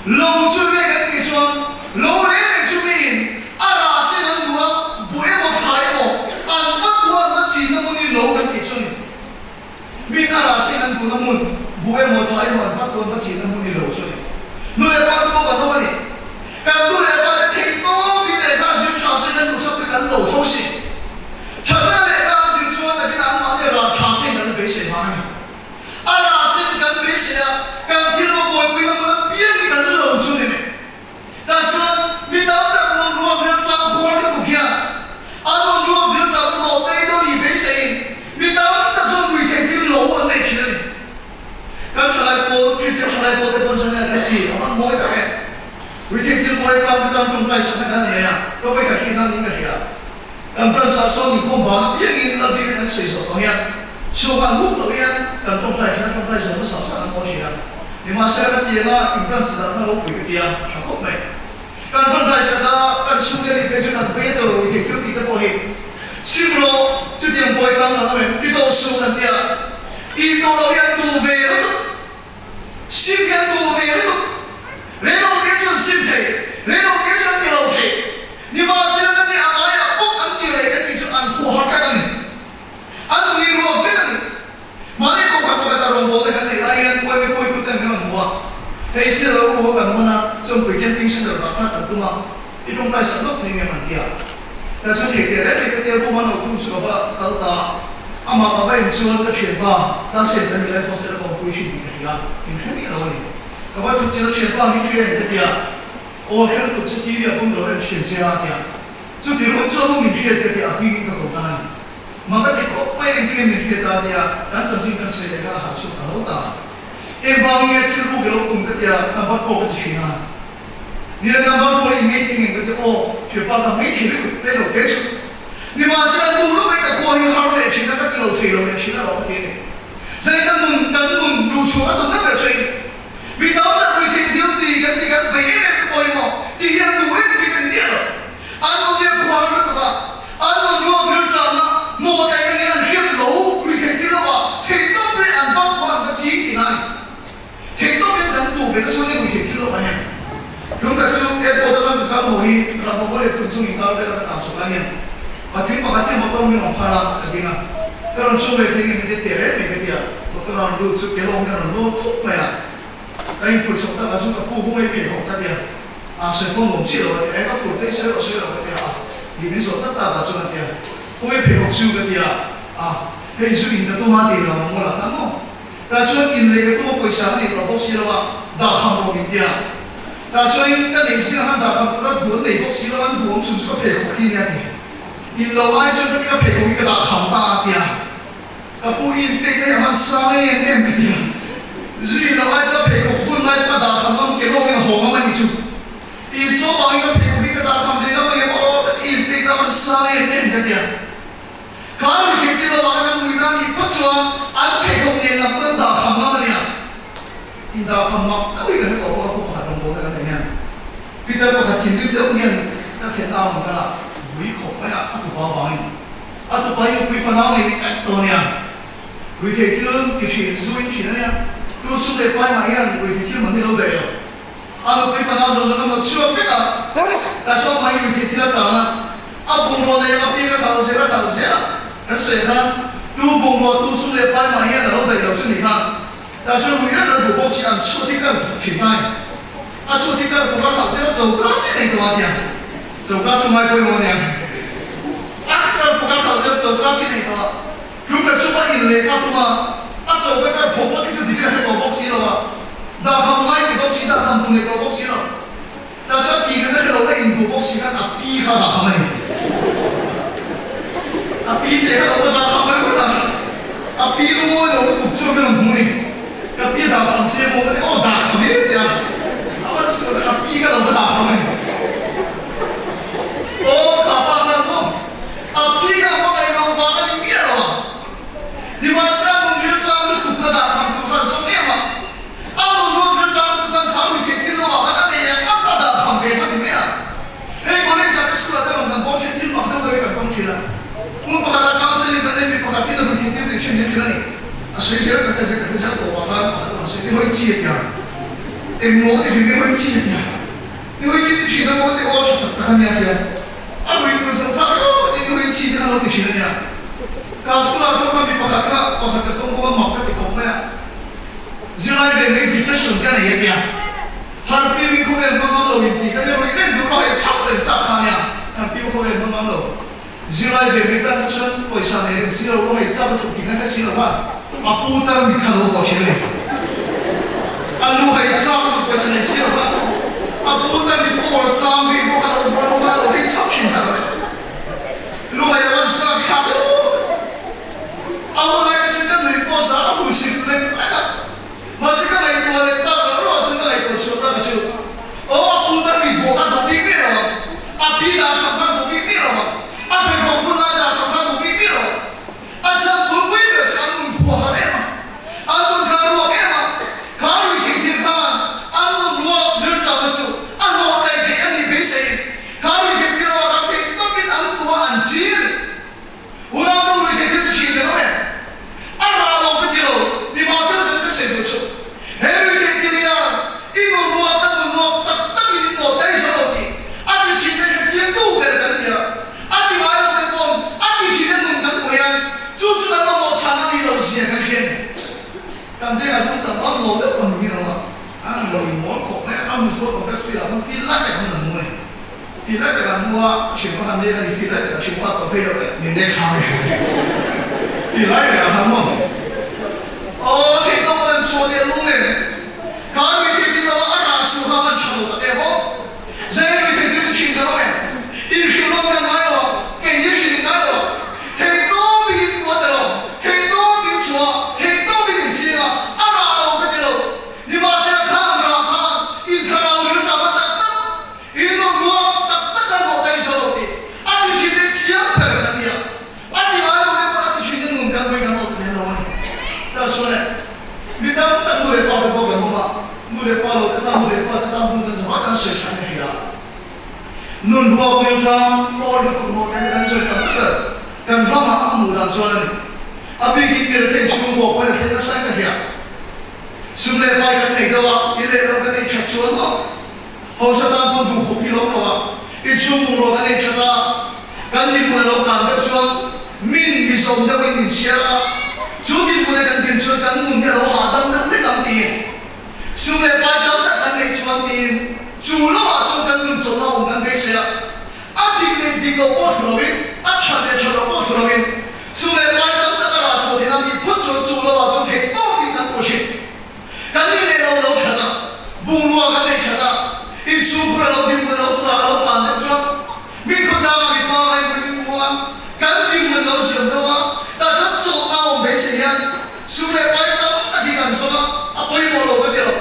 Lo chu enge kan tih chuan lo reng reng chu miin a rah sen an duh a, buh emaw thlai emaw an va duh a an va chinna hmun hi lo kan tih chu a ni. Miin a rah sen an duhna hmun, buh emaw thlai emaw an va duh a an va chinna hmun hi lo chu a ni. Nu leh pa te pawh kan awm a ni. Kan nu leh pa te theihtawpin lehkha zir tha sen an duhsak te kan lo tho si. Thatna lehkha a zir chuan takin anmahni rah tha sen kan beisei vang a ni. A rah sen kan beisei a, kan thil va buaipui na hmun apiang hi kan lo chu ni mai. Tah chuan mi tam tak nun ruak riltlang khuar lutuk hian an nun ruak riltlang a mawh tei dawn i beiseiin mi tam tak chuan mui theih thil lo an nei thin a ni. Kan thalai pawl, Kristian thalai pawl te pawn Sunday an ti, a hman mawi tak e. Ruithei thil pawh he tlangte tan tum kaisakna kan nei a, ka vawi khat hi nan in ka hria. Kan Fransa sawn inkhawm vang apiangin Lalbiakin an sawi zawh tawh hian chhuak an huk loh hian kan tawngtai thin a, tawngtai zawh hmasa sa an aw thin a. Nimahsela ka tianga in branch dan kha ropui ka ti a, tha khawp mai. Kan tawngtai sak a, kan chhungte nih phei chuan an vei a tawh ruithei thil tih te pawh hi sim rawh, chutiang buai tam kan awm em ti tawh suh kan ti a, tih tawh loh hi an duh ve lutuk. Sim hi an duh ve lutuk. Reilo te chuan sim thei, reilo te chuan ti lo thei. Nimahsela kan nih a ngaiah bawk an ti leh kan tih chu an khuh har tlat a ni. An nui ruak vek a ni. Mahni kohhran pakhat a rawngbawlna kan neih lai hian Uaime pawitute an rawn hmu a. Hei thil a lo ruh a kan hawn a, Chawngpui Camping Centre vah kha kan tum a, i tawngtai sak lawk thei ngem an ti a. Kan sawi thei teh reng mai ka tia room an lo khung chu ka va kal ta a, amah ka va en chuan ka thianpa Tase kan ni lai hostel a ka awmpui thin tih ka hria, min hre miah lo a ni. Ka va chhut chian a thianpa min hria em ka ti a, aw hre lutuk chu TV ah pawh min lo en thin che a a ti a, chuti rual chuan maw min hriat ka ti a, a hmingin ka ko ta a ni. Mah ka ti khawp mai engtin nge min hriat a ti a, kan chanchin kan sawi leh kha a harh chhuak ta lo ta. Engvangin nge thil ruk i lo tum ka ti a, number 4 ka ti thin a. Nila number 4 i ngei thei ngem ka ti aw, thianpa ka ngei thei lutuk play lo teh suh. Nimahsela duh lutuk in ka khua hi har leh thin a, ka ti lo thei lo leh thin a lo ka ti a ni. Zai ka nun, kan nun duh chhuah a tum na ber chu ei. Mi tam tak pui thei thil ti kan ti kan vei em em te pawh hi maw ti hian duh reng bik an miah lo. An nun hi a khua har lutuk a, an nun ruak riltlan a, maw taih ang in an hriat lo pui thei thil lo a, thei tawp leh an vak pawh an va ching tihna a ni. Thei tawp in kan duh ve nasa mai pui thei thil lo a hian. Tlungkhat chu airport atang ka kal haw hi Ramhmawh leh Phunchung inkar vel a ka tlan chhuak lai hian patling pakhat hi motor min rawn phar a, ka ding a, ka rawn chhung ve thei nge min ti teh reng mai ka ti a, motor a rawn lut chu kelawng hian a rawn law thup mai a, ka inphur chhuak tak a chu ka pu hung ei phei hawk ka ti a, a sawi pawh nuam chiah lo a ti a, ka phur thei sawi rawh sawi rawh ka ti a, tih min zawh tak tak ah chuan a ti a, hung ei phei hawk chu ka ti a, a hei zu in ka tum a ti lo ang maw la kha maw. Tah chuan in lei ka tum a pawisa ka nei tawh bawk si lo a, dah kham rawh min ti a. Tah chuan ka nei zing a khan dah kham tura duh an nei bawk si lo a, an duh awm chhun chu ka pheikhawk hi nia ti. In lo ai chuan ka ti ka pheikhawk hi ka dah kham ta a ti a. Ka pu in pek daih a hman sang em em ka ti a. Zu in lo ai chuan pheikhawk hun. lai ka dah kham ngam ke lawngin a haw ngam a nih chu. Isua vangin ka pheikhawk hi ka dah kham ve ngam a ngem aw ka ti inpek na a sang em em ka ti a. Kha mi thei thil avanga kan hmuihna a nih phawt chuan an pheikhawk nen lam kan dah kham ngam a nia. In dah kham mak deuh hi ka hre tawh bawk a, khaw pakhat rawngbawlna kan nei hian Peter pakhat thinrim deuh hian ka thlen a rawn kal a, vui khawp mai a, a tupa avangin a tupa hi nupui fanau nei ni vek tawh a nia. Ruihtheih thil ti thin zu in thin a nia. Tu sum leh pai mah hian ruihtheih thil man hi lo daih lo. A nupui fanau zawng zawng a hnawt chhuak vek a, ta saw mai ruihtheih thil a tlan a, a bungraw nei ang apiang a kal zel a kal zel a, kan sawi khan tu bungraw tu sum leh pai mah hian a lo daih lo chu ni kha, ta saw rui reng a duh bawk si an chhuat hi kar thawk thin ta ni, a chhuat hi kar thawk a kal zel a choka chiah nei tawh a tia, choka chu ngai pawimawh a nia, a kar thawk a kal zel a choka chiah nei tawh a, Tluk a chunga in leh ka tum a, a cho vek a, bawk hi chu dik a hre tawh bawk si lo a, dahkham ngai ti bawk si, dahkham duh nei tawh bawk si lo, Tasha ti kan hre lo na in duh bawk si khan a pi kha dahkham a ni. A pi te kha lo va dahkham mai ngawt a, a pi lungawi lo lutuk chuan ka rawn hmu ni, ka pi dahkham che maw ka ti, aw dahkham em ti a, a va chhuah a pi kha lo va dahkham a ni. Aw kha pa khan maw. A pi a hmangaih lo vang a ni miah lo a. Nimahsela nun riltlang lutuk kha dah tham tur kha a zawng em a. A nun ruat riltlang lutuk khan kha rui theih thil lovah khan a nei ang ang kha dah tham ve kha ni mai a. Hei college ah te school ah te rawn kan pawm thin thil mak deuh deuh hi kan pawm thin a. Hmun pakhat ah counselling kan nei mi pakhat in a rui theih thil tih thin hi thil a ni. A sawi zel ka hre zel ka hre zel tawpah khan pakhat a rawn sawi ti hawi chi a ti a. Engmaw ka ti thin ti hawi chi a ti a. Ti hawi chi ti thin a maw ka ti aw tha tak tak a nia hian. A rui tur zawng kha ringawt in rui chi te khan lo ti thin a nia. Ka school ah pawh khan mi pakhat kha pakhat ka tawng bawk a mak ka ti khawp mai a. Zirlai ve mai depression ka nei a tia. Har fim in khawvel hma ngam lo in tih kha nia rui reng tur ka hawi chauh reng chak kha nia. Har fim khawvel hma ngam lo. Zirlai ve mai tan kha chuan pawisa nei reng si lo ka hawi chak lutuk tih khan ka si lo a. A pu tar mi kha lo haw thin a ni. A lu hawi chak lutuk pawisa nei si lo kha a pu tar mi power sang bik pawh kha lo haw bawk a, lo hawi chak thin ta lo e. Lu hawi a lan chak thlak hle a hunlai ka hre ka nuih pawh za ka hmu sim reng reng a. Mahse ka ngaihtuah leh tak lo lo chu ka ngaihtuah chhuah tak a chu. Aw a pu tar mi vawh kha duh bik miah lo ang. A pi dah kham kha duh bik miah lo ang. A pheikhawk hun lai dah kham kha duh bik miah lo ang. A chhan bulpui ber chu an nun khuah har em a, an nun kha ruak em a, kha rui theih thil khan an nun ruak riltlakna chu a hlawh daih theih a nih beiseiin kha rui theih thil erawh kan theih tawpin an tuah an chil. Unau nu rui theih thil ti thin kan awm em? A rah lo ka ti lo, nimahsela zan ka sawi duh suh. He rui theih thil hian i nun ruak ka nun ruak tak takin in aw daih zo lo tih a ti thin te hre chiang tu ber kan ni a. A ti ngai lo te pawn a ti thin a nun kan hmu hian chu chu kan mamawh chhan a nih loh zia kan hria ni. Kan vengah chuan tam an mawl deuh kan hmu hi lo a, an rawn in mawl khawp mai a, a Mizo tawng ka speed ah khan feel lai tak an hmu a ni. Feel lai tak an hmu a, thian pakhat nen a ni feel lai tak a thian pakhat tawh phei lo e, min nek hang e. Feel lai tak a hang maw? Aw thei tawk lan chhuah leh lu nen kha rui thei tin lo a, a rah chhuah kha a van tha lo tak em aw. Zai rui thei deuh thin ka lo em? Inhrilh lawm kan ngai lo a, kei hi hrilh in ngai lo a. Thei tawpin in puan ta lo, thei tawpin chhuah, thei tawpin in ching a, a rah lo ka ti lo. Nimahsela khang rah khan in thlarau riltam a tak tak, in rawn ruak tak tak a rawh daih zo lo tih a ti thin te chiang ber kan ni a. A ti ngai lo te pawh a ti thin te nun kan pui kan awt lem lo a ni. Ta chuan e, mi tam tak nu leh pa te pawh kan awm a, nu leh pa lo te tan nu leh pa te tan hun kan zava kan sawi than a hria. Nun ruak riltlang pawl lutuk maw te kan sawi tam tak ber kan ramah a hmuh dan chuan a ni. A bikin mi rethei chhungkaw pawh hi a thlen nasa in ka hria. Sum leh pai kan nei deuh a, i leh lo kan ei that chuan maw? Hausa tan pawn duh khawp hi lo lo a, i chhungkung ruah kan ei that a, kan dinhmun a lo tan deuh chuan min mi zawm deuh in min chhiar a, chu dinhmun a kan din chuan kan nun hi a lo hahdam deuh hlek ang tiin sum leh pai tam tak kan neih chuan tiin chu lamah chuan kan nun chawlhna awm kan beisei a, a dik leh dik loh pawh thlu loin, a that leh that loh pawh thlu loin sum leh pai tam tak a rah chhuah theih nan tih phut chuan chu lamah chuan theih tawkin kan pawh thin. Kan nih leh lo lo that a, bungrua kan nei that a, inchhungkhur a lo dinhmun a lo chak a lo tan deuh chuan mi khawtlanga mi pangai hmun in hmu a, kan dinhmun lo ziam deuh a, tah chuan chawlhna a awm beisei hian sum leh pai tam tak hi kan zawng a, a pawimawh lo ka ti lo.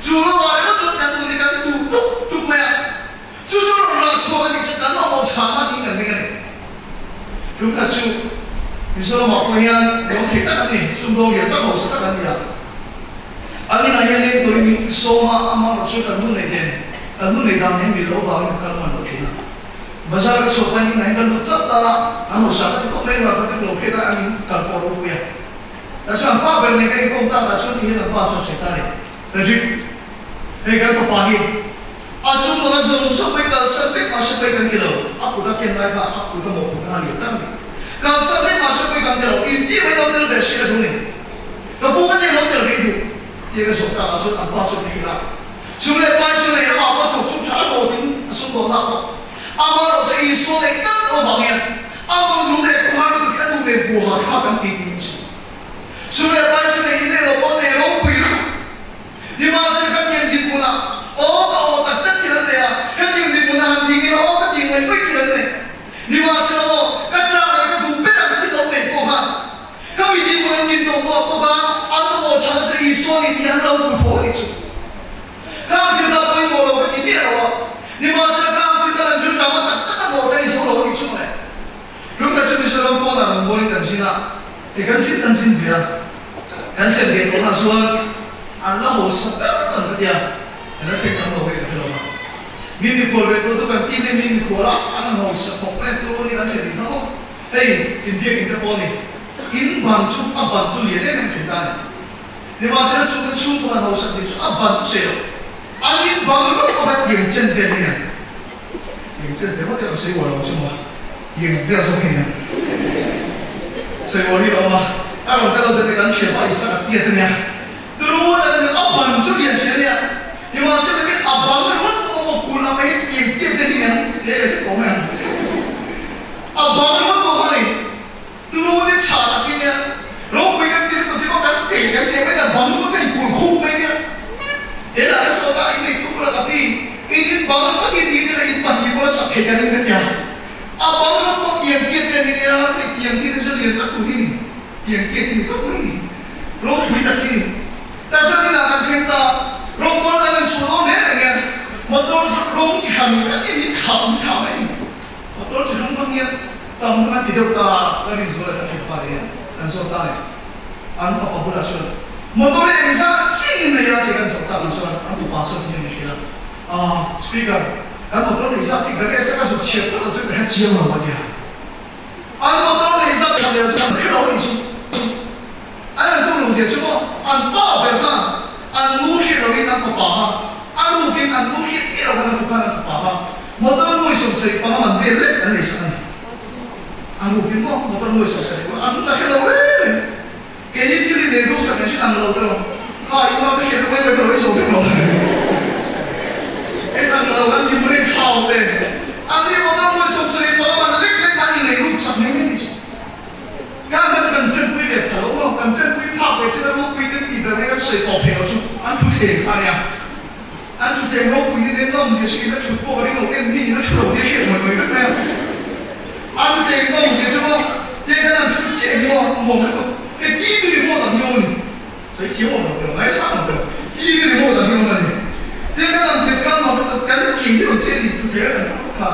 Chu Sumdawng lian tak hausa tak an ni a. An inah hian leng turin min sawm a, amaherawh chu kan hun neih nen, kan hun neih dan hian min lo vangin ka kal hman lo thin a. Bazar ka chhuah pahin inah hian ka lut zat ta a, an hausa ka ti khawp mai, ralkhat ka lo hriat a, an in kal pawh a ropui a. Tah chuan an pa ber nen ka inkawm tak ah chuan tihian an pa chuan sawi ta a ni, Frederick, hei kan fapa hi a sumdawn a zawng zawng mai kalsan vek mahse pawi kan ti lo, a kut a ken lai kha a kut a mawhphurhna a lian tak a ni. Kalsan vek mahse pawi kan ti lo, inti mai lo tel ve si ka duh ni. Ka pu ka tel lo tel ve i duh tih ka zawh tak ah chuan an pa chuan min hrilh a, Chu leh pai chu nei amah pawh thawk chung tha hlawt in a sum dawn nak pawh amah erawh chu Isua neih tak lo vang hian a nun lu leh khawhar lutuk hi a nu nen buha thlak an ti tiin a chhun. Chu leh pai chu nei in nei lo pawh nei ropui lutuk. Nimahsela ka tiang dinhmun ah aw ka aw tak tak thil an nei a, hetiang dinhmun ah han ding ila aw ka tih ngaih ngaih thil an nei. Nimahsela aw ka chak leh ka duh ber ang thil lo nei pawh khan Ka mi tih pawh engtin tawh pawh a bawk a, an mamawh chhana chu Isua ni tih an lo hmu tho a ni chu. Khang thil kha pawimawh lo ka ti miah lo a, nimahsela khang thil kha kan riltam a tak tak a mawh ta Isua lo a ni chu mawle. Tlung tak chu Mizoram pawn ah rawn bawlin kan zin a, kei kan zin kan zin ve a, kan thlen ve tawh kha chuan an la hausa ber kan ka ti a, kan la thleng tam lo hei ka hre lo a. Mi mikhual ve tur chu kan ti mai mi mikhual a, an han hausa khawp mai a, tur ni an thlen ding kha maw. Hei inbiak in te pawh a ni. In ban chu a ban chu lian em em thin ta a ni. Nimahsela chu kan chhungkaw han hausak zia chu a ban chu sei lo. An in bang ringawt pawh kha tiang chen vel hi a ni. Tiang chen vel ngawt hi a sawi uar lo chu maw. Tiang vel zawk hi a ni. Sawi uar hi a awm a. A rawn kal lo zet te kan hria pawh a Isaka tiat a nia. Turu tak a ni. A ban chu lian thin a nia. Nimahsela min a bang ringawt pawh maw kulh ang mai hi tiang tiat vel hi a ni. He reh vek awm e ang. A bang ringawt pawh kha ni. Turu ni chhah tak hi nia. Ropui kan ti lutuk hi maw kan teh kan teh mai ta bang ringawt kha in kulh khup mai nia. He lah hi sawta in nei tuk la ka pi. In in bang ringawt hi ni ila in pahnih pawh a sak thei ka ring ka tia. A bang ringawt pawh tiang tiat te ni nia. Hei tiang tiat hi chu lian tak tur hi ni. Tiang tiat hi ni tawp mai ni. Ropui tak hi ni. Taksa tin ah kan thleng ta. Rawngbawl kan insual dawn reng reng e. Motor chu rawng chi hran vek in in thah in thah mai ni. Motor chi hrang hrang hian tam kha kan ti deuh ta a, ka rin zual a kan ti pa leh a, kan zawt ta a ni. An fapa bulah chuan motor hi engzat chiah in nei a tih kan zawh tak ah chuan an fapa chuan hian min hrilh a, Aaa speaker, kan motor neih zat hi garage a ka zuk chhiat phawt ah chuan ka hre chiang lo a ti a. An motor neih zat tha leh chuan hre lo a ni chu. An an tum lo zia chu maw an pa ber khan an nu hriat lo in an fapa kha a ruk in an nu hriat miah lo khan a ruk khan an fapa kha motor nuai sawmsarih panga man vel lek an nei sak a ni. A ruk in maw motor nuai 70 panga an ta hre lo reng reng. Keini thil ri nei ru sak an hre ang lo te lo kha i unau te hriat mai mai te lo i so vek lo. Hei ang lo kan ti muri thau te an ni motor nuai 70 panga man lek lek khan in nei ruk sak mai mai ni chu. Ka hman kan chenpui ve pha lo maw? Kan chenpui phak ve chin a ropui ten tih ber mai kan sawi tawh thei lo chu an thu thleng kha a nia. An thu thleng ropui hi nen nawmzia chu in a thut pawh ka ring lo en mi in a thu lo tia hriat muai muai vek mai a. An thu thleng nawmzia chu maw tiang hian an thu chiah hi maw nuam lutuk hei TV remote ang hi awm a ni. Sawi thiam awm lo teh lo, ngaisang awm teh lo, TV remote ang hi awm a ni. Tiang kan ang tiang khan nuam lutuk kan ke hi rawn che a ni thu thleng a kan thu kha.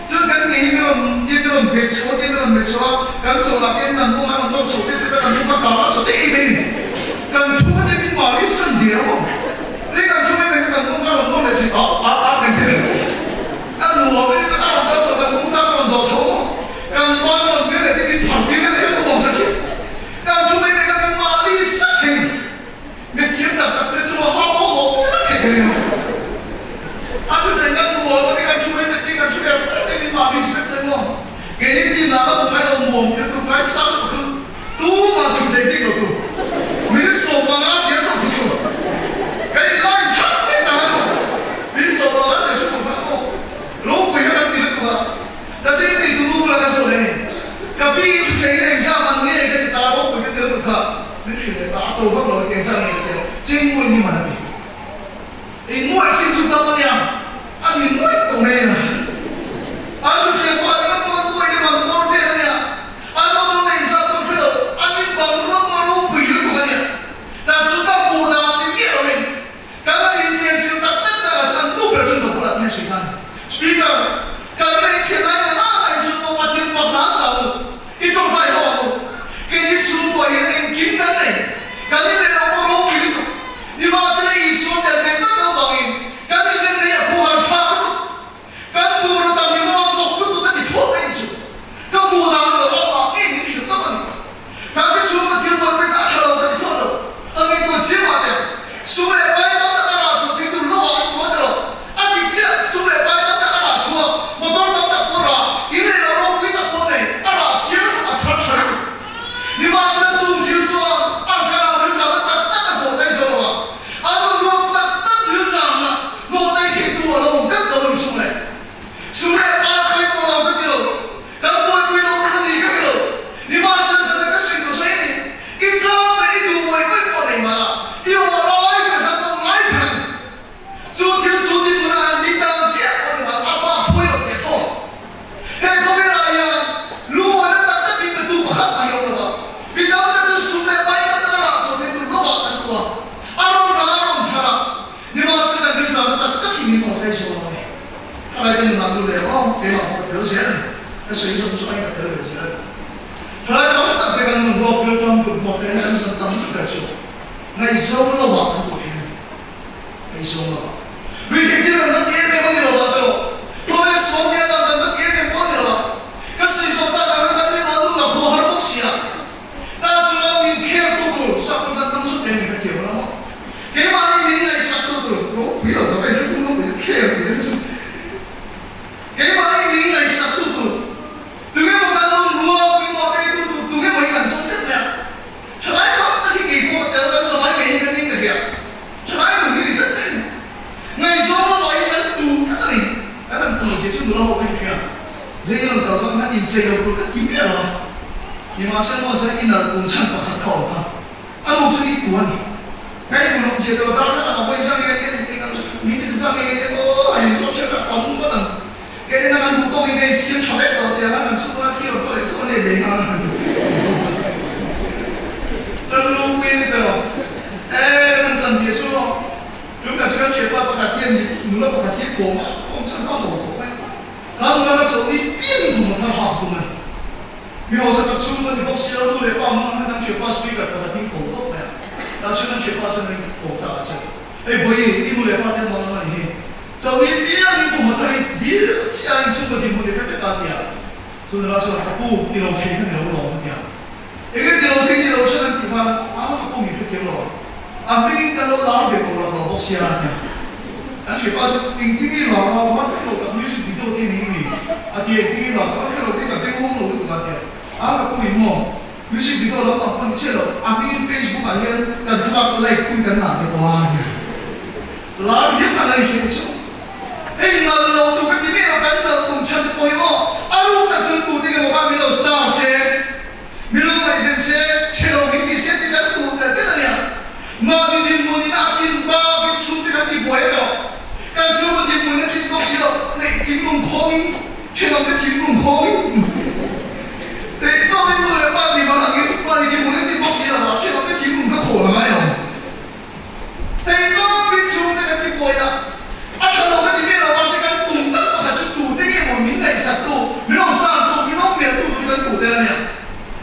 Chuan kan ngei hi rawn tiang rawn hmet chho a, tiang rawn hmet chho a, kan chawlh ah tiang kan mawng a rawn nawr chho te te kan mawng kha kang a saw te em em. Kan thu kha tiang in mahni chu kan der maw? Tiang kan thu mai mai kha kan mawng kha rawn nawr leh thin a, a, a kan ti reng. A nuam in a rawn kal chho kan mawng sang rawn zawh chho maw? Kan ban rawn vir leh tiang in phar tir leh a nuam ka ti. Kan thu mai mai kha kan mahni sak thei. Mi thiam tak tak te chu a hau pawh mawh pawh vek thei ka ring a. A thu thei kan nuam a ni kan thu mai mai ti kan thu er er mai ni mahni sep te maw. Kei in tin lah ka hmu ngai lo nuam ti tu ngai sang lutuk kha tumah thu thei bik lo tu. Min 15 zia chauh thu tu. Ka in line thap mai ta a maw. Min 15 zia thu tu kha maw. Ropui kha kan ti lutuk a. Ka sin tih tu nu bulah ka sawi leh a ni. Ka pi in thu thei in exam an ngei ka ti ta ropui ka ti lutuk kha. Min hrilh leh ta, a to vak lo a ti engzah nge ka ti a, cheng muai ni man a ti. Ei muai chin chu tam a nia, a ni muai tawh mai a. An thuthleng pah ringawt pawh an muai ni man bawr vel a nia, an motor neih zat pawh hre lo, an in bang ringawt pawh a ropui lutuk a nia. Kan sultan hmuh dan ni miah lo in, kan han inchen chilh tak tak tak a san tu ber chu ka bulah hian sawi ta a ni. Speaker, kan ina inkhel lai na na na hi chu pawh Pathian fak hna sa u. I tawngtai ho ang u. Keini chhungkua hian engkim kan nei. Ka sawi zawng zawng aiin ka tel ve zel a ni. Thalai tam tak te kan nun ruak riltam kut hmawk te hian an zan tam ber chu ngaihzawng lo ah kan duh thin a ni. Ngaihzawng lo ah. Ruihtheih thil kan va ti em em a ni lo ah pawh khawvel sual nia dan kan va ti em em pawh a ni lo ah. Ka sawi zawh tak ang kan rin ah nun a haw har bawk si a. Tah chuan min kher tu tur sakhaw kan hmang zut em ka thiam lo maw? Keimahni min ngaihsak tu tur ropui lo tak a inhre tum lo mai kher tih te chu keimahni min ngaihsak tu tur tunge maw kan nun ruak min mawh tei tu tur tunge maw hi kan zawng tlat mai a. Thalai tam tak hi kei pawh ka tel kan zawh ai mai in ka ning ka hria. Thalai nun hi ni tlat mai a ni. Ngaihzawng lamah hi kan tu tlat a ni. Kan han tur zia chu nula ho kha hria. Zing rawn kal bak khan inchei lo tur ka ti miah lo a. Nimahsela maw zai inalh kum chhan pakhat kha awm kha. A nu chu i tu a ni. Ka i nu zia deuh a dar khat ang a vawi zang nge en eng ang minute zang nge en aw a in zawt hriat a tam ngawt ang. Kei nen ang an duh tawk in ka insiam tha vek tawh tiang a kan chhung a thi rawn pawh leh chauh a nei leh nghal a. Kan lungpui ni tawh e kan han tan zia chu maw. Tun kan siam thianpa pakhat hian nula pakhat hi kawm a kawm chhan kha a haw khawp mai. Kan nula chauh ni pian thawm a thar hak tum a ni. Mi hausa tak chhung a ni bawk si lo, nu leh pa hmang khan an hriapa speaker pakhat in ko tawp mai a. Tah chuan an hriapa chuan an ko ta a chuan, Hei Bawihi, i nu leh pa te hmang ang a ni hi. Chauh ni pian in thawm a thar i dil chiah in chhungkaw dinhmun i hre vek a ti a. Chu nula chuan, Ka pu, ti lo thei kha ni lo lawm a ti a. Enge ti lo thei ni lo chuan an tih khan, A, ka pu min hrethiam lo ang. A hmingin kan lo lar ve tawh lo lo bawk sia a ti a. An hripa chu engtin nge lar a, van hre lo tak music video te ni ni a ti a, engtin nge lar van hre lo te ka beng awm lo lutuk a ti a. A, ka pu in maw music video lampang pawh ni chiah lo, a hmingin Facebook ah hian kan thlalak like pui kan ngah ve tawh a a ti a. Lar hian khan a inhriat chu. Hei nal lo tu ka ti miah lo, kan nal tum chhan te pawh hi maw a ruk tak chuan tute emaw khan min lo star se, min lo ngaihven se, chhe lo min ti se tih kan duh tel tel a nia. Mahni dinhmun in a tin bak in chhungte kan ti buai tawh. Kan chhungkaw dinhmun a tin bawk si lo, neih thinlung khawng in, thenawmte thinlung khawng in theih tawp in nu leh pa tih vang angin mahni dinhmun a tin bawk si lo a, thenawmte thinlung kha khawl a ngai lo. Theih tawp in chhungte kan ti buai a, a tha lo ka ti miah lo, mahse kan tum tak pakhat chu tute nge maw min ngaihsak tu, min rawn star tu, min rawn melh tu tur kan duh tel a nia.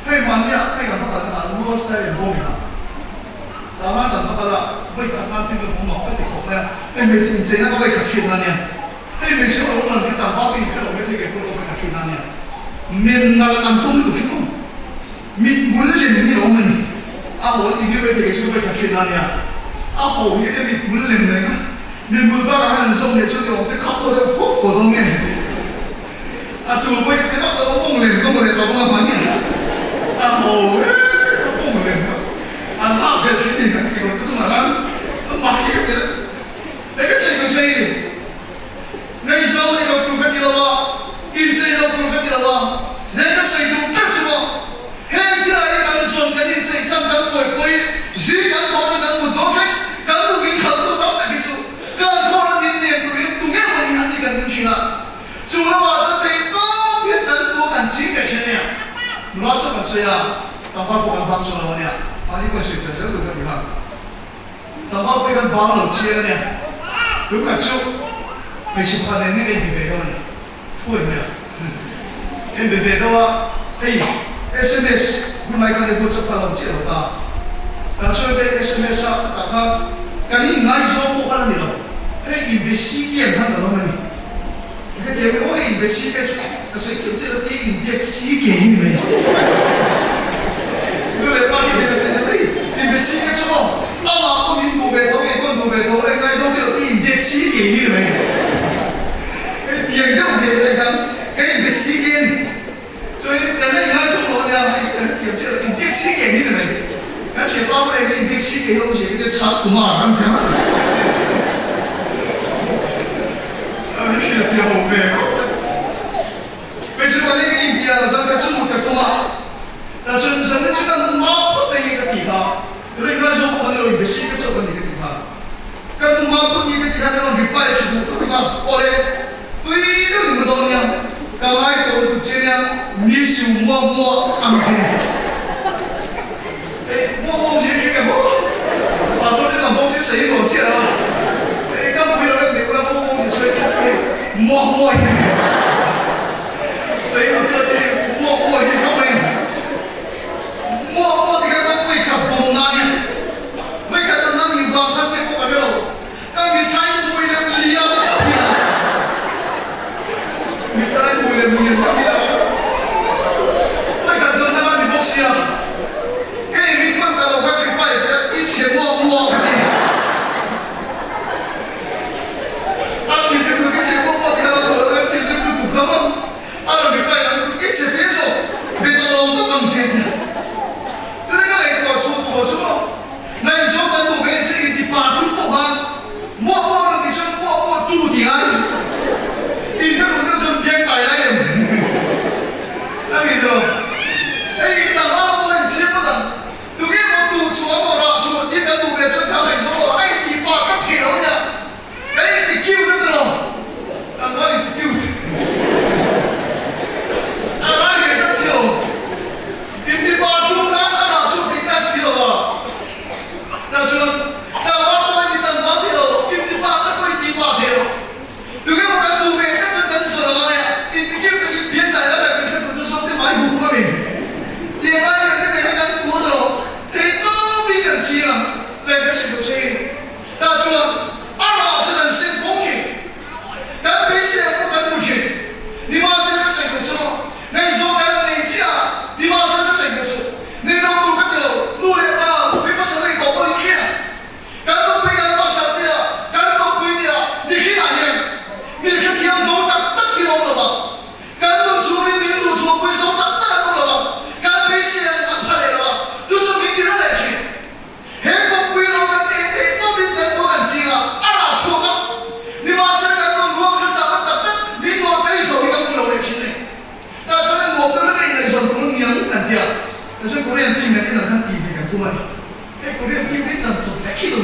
Hei mahnia hei kan va kal na ah Rural Style in Home in ah tah kan va kal a, vawi khat nan thil ka hmu mak ka ti khawp mai a, hei hmeichhe incheina ka vawi khat hriat na nia, hei hmeichhe ho lo lan hi tlangval chu inhre lo mai thei kei pawh lo vawi khat hriat na nia, men nalh an tum lutuk hi maw. Mithmul lem hi a awm a ni. A haw tih hi vei thei chu vei kha hriat a nia. A haw hi e mithmul lem reng a. Mithmul bakah khan an zawm leh chu ni awm se khap thaw deuh fuap fuap dawn nge. A tul pawh hi ka ti vak lo, bawng lem ka maw leh tawp anga hman nge. A haw e ka bawng lem a. An hak vel thin in an ti lo te chungah khan a mak hi ka ti reng. Hei ka chei ka chei ni. Ngaihzawng nei lo tur ka ti lo a, inchei lo tur ka ti lo a, he ka sawi duh ber chu maw, heng thil ah hi kan zawn kan inchei chang kan buaipui, zing kan thawhna kan mut dawn vek, kan nu in khalh tu tam tak hi chu kan khawrna min lian tur hian tunge maw ni an ni kan ring thin a, chu lamah chuan theih tawp hian kan tu kan ching ve thin a nia. Nula chu kan sawi a, tlangval pawh kan bang chuan lo a nia, mahni pawhin sawi fel zel tur ka ti nghal. Tlangval pawh hi kan bang lo chiang a nia. Tun khat chu hmeichhe pakhat nen hian ka inbe ve deuh a ni. Phuai mai a. Ka inbe ve deuh a, hei sms hun lai khan WhatsApp kha a lo chiah lo ta. Kan sawi te sms a tah khan kan inngaizawng pawh khan a ni lo. Hei inbe si em khan ka lawm a ni. Ka hrethiam em aw hei inbe si te chu ka sawi thiam chiah lo ti inbiak si ke hi ni mai. Nu leh pa hi ka sawi thiam hei inbe si te chu aw amah pawh min duh ve tho kei pawh duh ve tho leh ngaizawng chiah lo ti inbiak si ke hi ni mai. Hei tiang deuh ve te khan ka inbe si ke a ni. Chuan kan la inngaizawng lo ania hei ka hrethiam chiah lo inbiak si ke hi ni mai. Kan thianpa pawh eng inbiak si ke hi awm zia hi te chhas kumar an ti a. Hmeichhe pahnih ka inbial zan ka chhut ka tum a, ta chuan zan chu kan hmu mau phawt mai nge ka ti kha, ka lo inngaizawng bawk a ni lo, inbesi ka chauh a ni ka ti kha. Kan hmu mau phawt nge ka ti kha, ka rawn reply chu duh phawt a, awle tui deuh ni dawn nia, ka ngai tawh lutuk che nia, miss you muah muah ang ti. Hei muah muah zir hi ka hmu, pastor te tam bawk si sawi nuam chiah lo a, hei ka pui lo em tih pawh muah muah zir sawi muah muah hi sawi nuam chiah lo.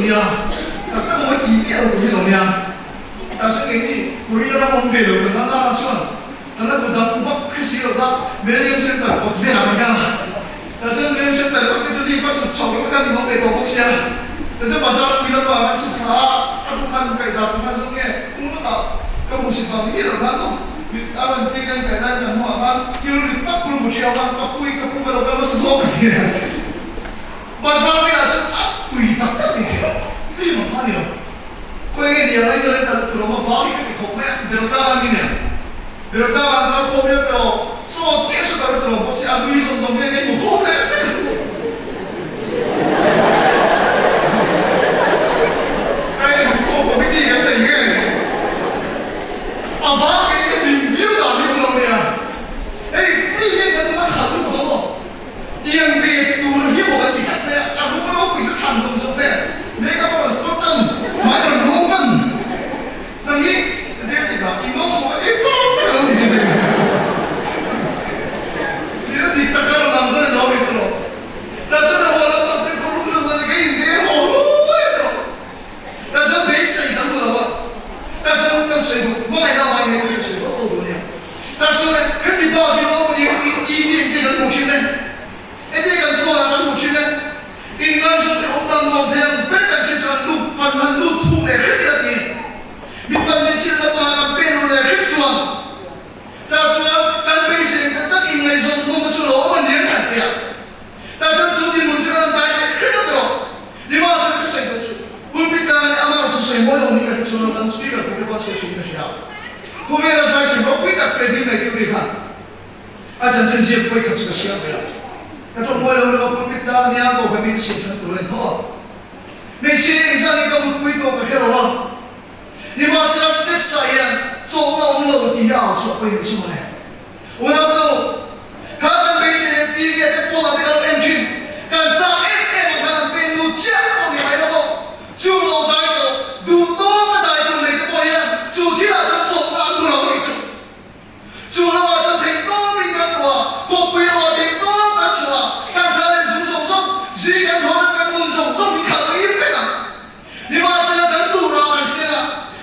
nia. Tak tak mawi ti miah lo tur hi lo nia. Mahse keini Korea ram awm ve lo kan la nana chuan kan la duh dang vak khi si lo ta Millennium Center kawt velah kan kal a. Mahse Millennium Center kawt te chu lift a chhuk chho ringawt khan min awm ve tawh bawk sia. Mahse bazar pui lamah kan chhuk thla a, a tuk khan kaih dan khan zawng nge kung lakah ka hmu si vang miah lo khan maw mit a rawn tih kan kaih lai kan hmuh ah khan thil rit tak pul mu ṭhiau khan ka pui ka pu ka lo kal nasa zawk a ni a. Bazar velah chuan a tui tak tak ni thei film ang kha a ni lo. Khawi nge ni ang Aizawl in kal tur awm a vang hi ka ti khawp mai a, Berotlang an ni nen. Berotlang an kal khawm ila tawh saw chiah saw kal tur awm bawk sia a nui zawng zawng hian ka inhmu khawm leh vek a. Ka inhmu khawm committee kan nei nge a vang hi a hlim viau dan hi awm lo nia. Hei film hian kan nuna khalh lutuk ang aw. Tiang ve tur hi maw kan ti tak mai a, a rum ropui sa thlan zawng zawng te, makeup a rawn spot tan, hmai rawn rawng tan, nang hi ka der tik ah i ngo maw ka ti chawk vek alo ni ve mai a dik tak a rawn ang dawn alo ni tawh Tasana haw lam pang chu kawr rum zawng zawng te ka in der haw ruai tawh Tasana beisei kan hmu lo a, Tasana kan sawi duh hmangaihna avangin hei chu ka sawi vak lo duh ania. Tasana heti bak hi awm ni TV engte kan hmu thin e, enge kan phone ah kan hmu thin e, inngaihzawn leh awm dan nuam thei ang ber kan hria chuan lut pan han lut thuk leh hret ila ti. Mi pan hmeichhia lama kan pen ru leh hret chuan tah chuan kan beisei tak tak inngaihzawn hmun chu lo awm a ni ang kan ti a. Tah chuan chu dinhmun chu kan dai leh hret a tawh. Nimahsela ka sawi duh chu pulpit tana leh amah chu sawi mawi lo ni ka hre chuan lo kan speaker pui te pawh a sawi thin ka hria. Khawvela zaithiam ropui tak Freddie Mercury khan a chanchin ziak pawi khat chu ka siam ve a. Ka tawng mawi lo lova pulpit tana nia pawh kha min siam that tur a ni tho a. Hmeichhia eng zat hi ka mutpui tawh ka hre lo a. Nimahsela sex ah hian chawlhna awm lo tih hi a au chhuah pawi ang chu mawle. Unautu, kha kan beisei leh TV ah te phone ah te kan lo en thin. Kan chak em em ang khan an pen lut chiah pawh ni mai lo maw? Chu lo dai tawh, duh tawk a dai tur nei te pawh hian chu thil ah chuan chawlhna an hmu lo a nih chu. Chu lo ah chuan theih tawpin kan tuah a, kawppui lo ah theih tawp kan chhuah a, kan kha leh zung zawng zawng, zing kan hawn a kan nun zawng zawng min khalh rim vek ang. Nimahsela kan duh rah kan sel a,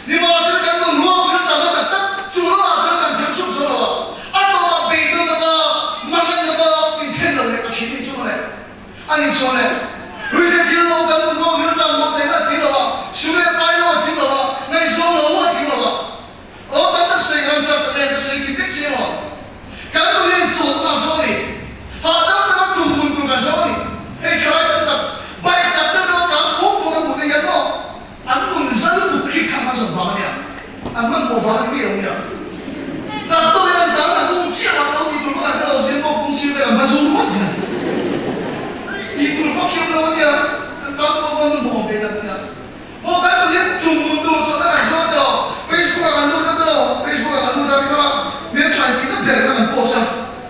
nimahsela kan nun ruak rilru tam a tak tak, chu lamah chuan kan thil chhuk zo lo a, a tawpah beidawn a bak, mangan a bak, inthen lo leh ka hrin in chu mawle. A ni chuan e, ruihtheih thil lo kan nun ruak rilru tam mawh theihna a tling lo a, sum leh pai lo a tling lo a, ngaihzawng lo a tling lo a. Aw kan ta sawi ngam chak tak em ka sawi kim vek si emaw? Kan nun hian chawlhna a zawng a ni. Hahdam taka tum hun tur kan zawng a ni. Hei thalai tam tak bike chak deuh deuh a tlan fawk fawk an hmuh te hian maw an nun za lutuk khi kham a zawng vang a nia. An hmanhmawh vang a ni miah lo nia. Chak tawh hian an tlan an um chiah a, lo tih tur vak an hre lo zin pawh kawng sir vel an va zum ngawt zel. Tih tur vak hi awm lo a nia. An tlan fawk a, an nun hmuh awm ve tak a nia. Maw kan nun hi tum mun tur chuan a kan zawt elo? Facebook ah kan lut a tilo? Facebook ah kan lut a kha hmeltha in tih tak ber kha kan post a,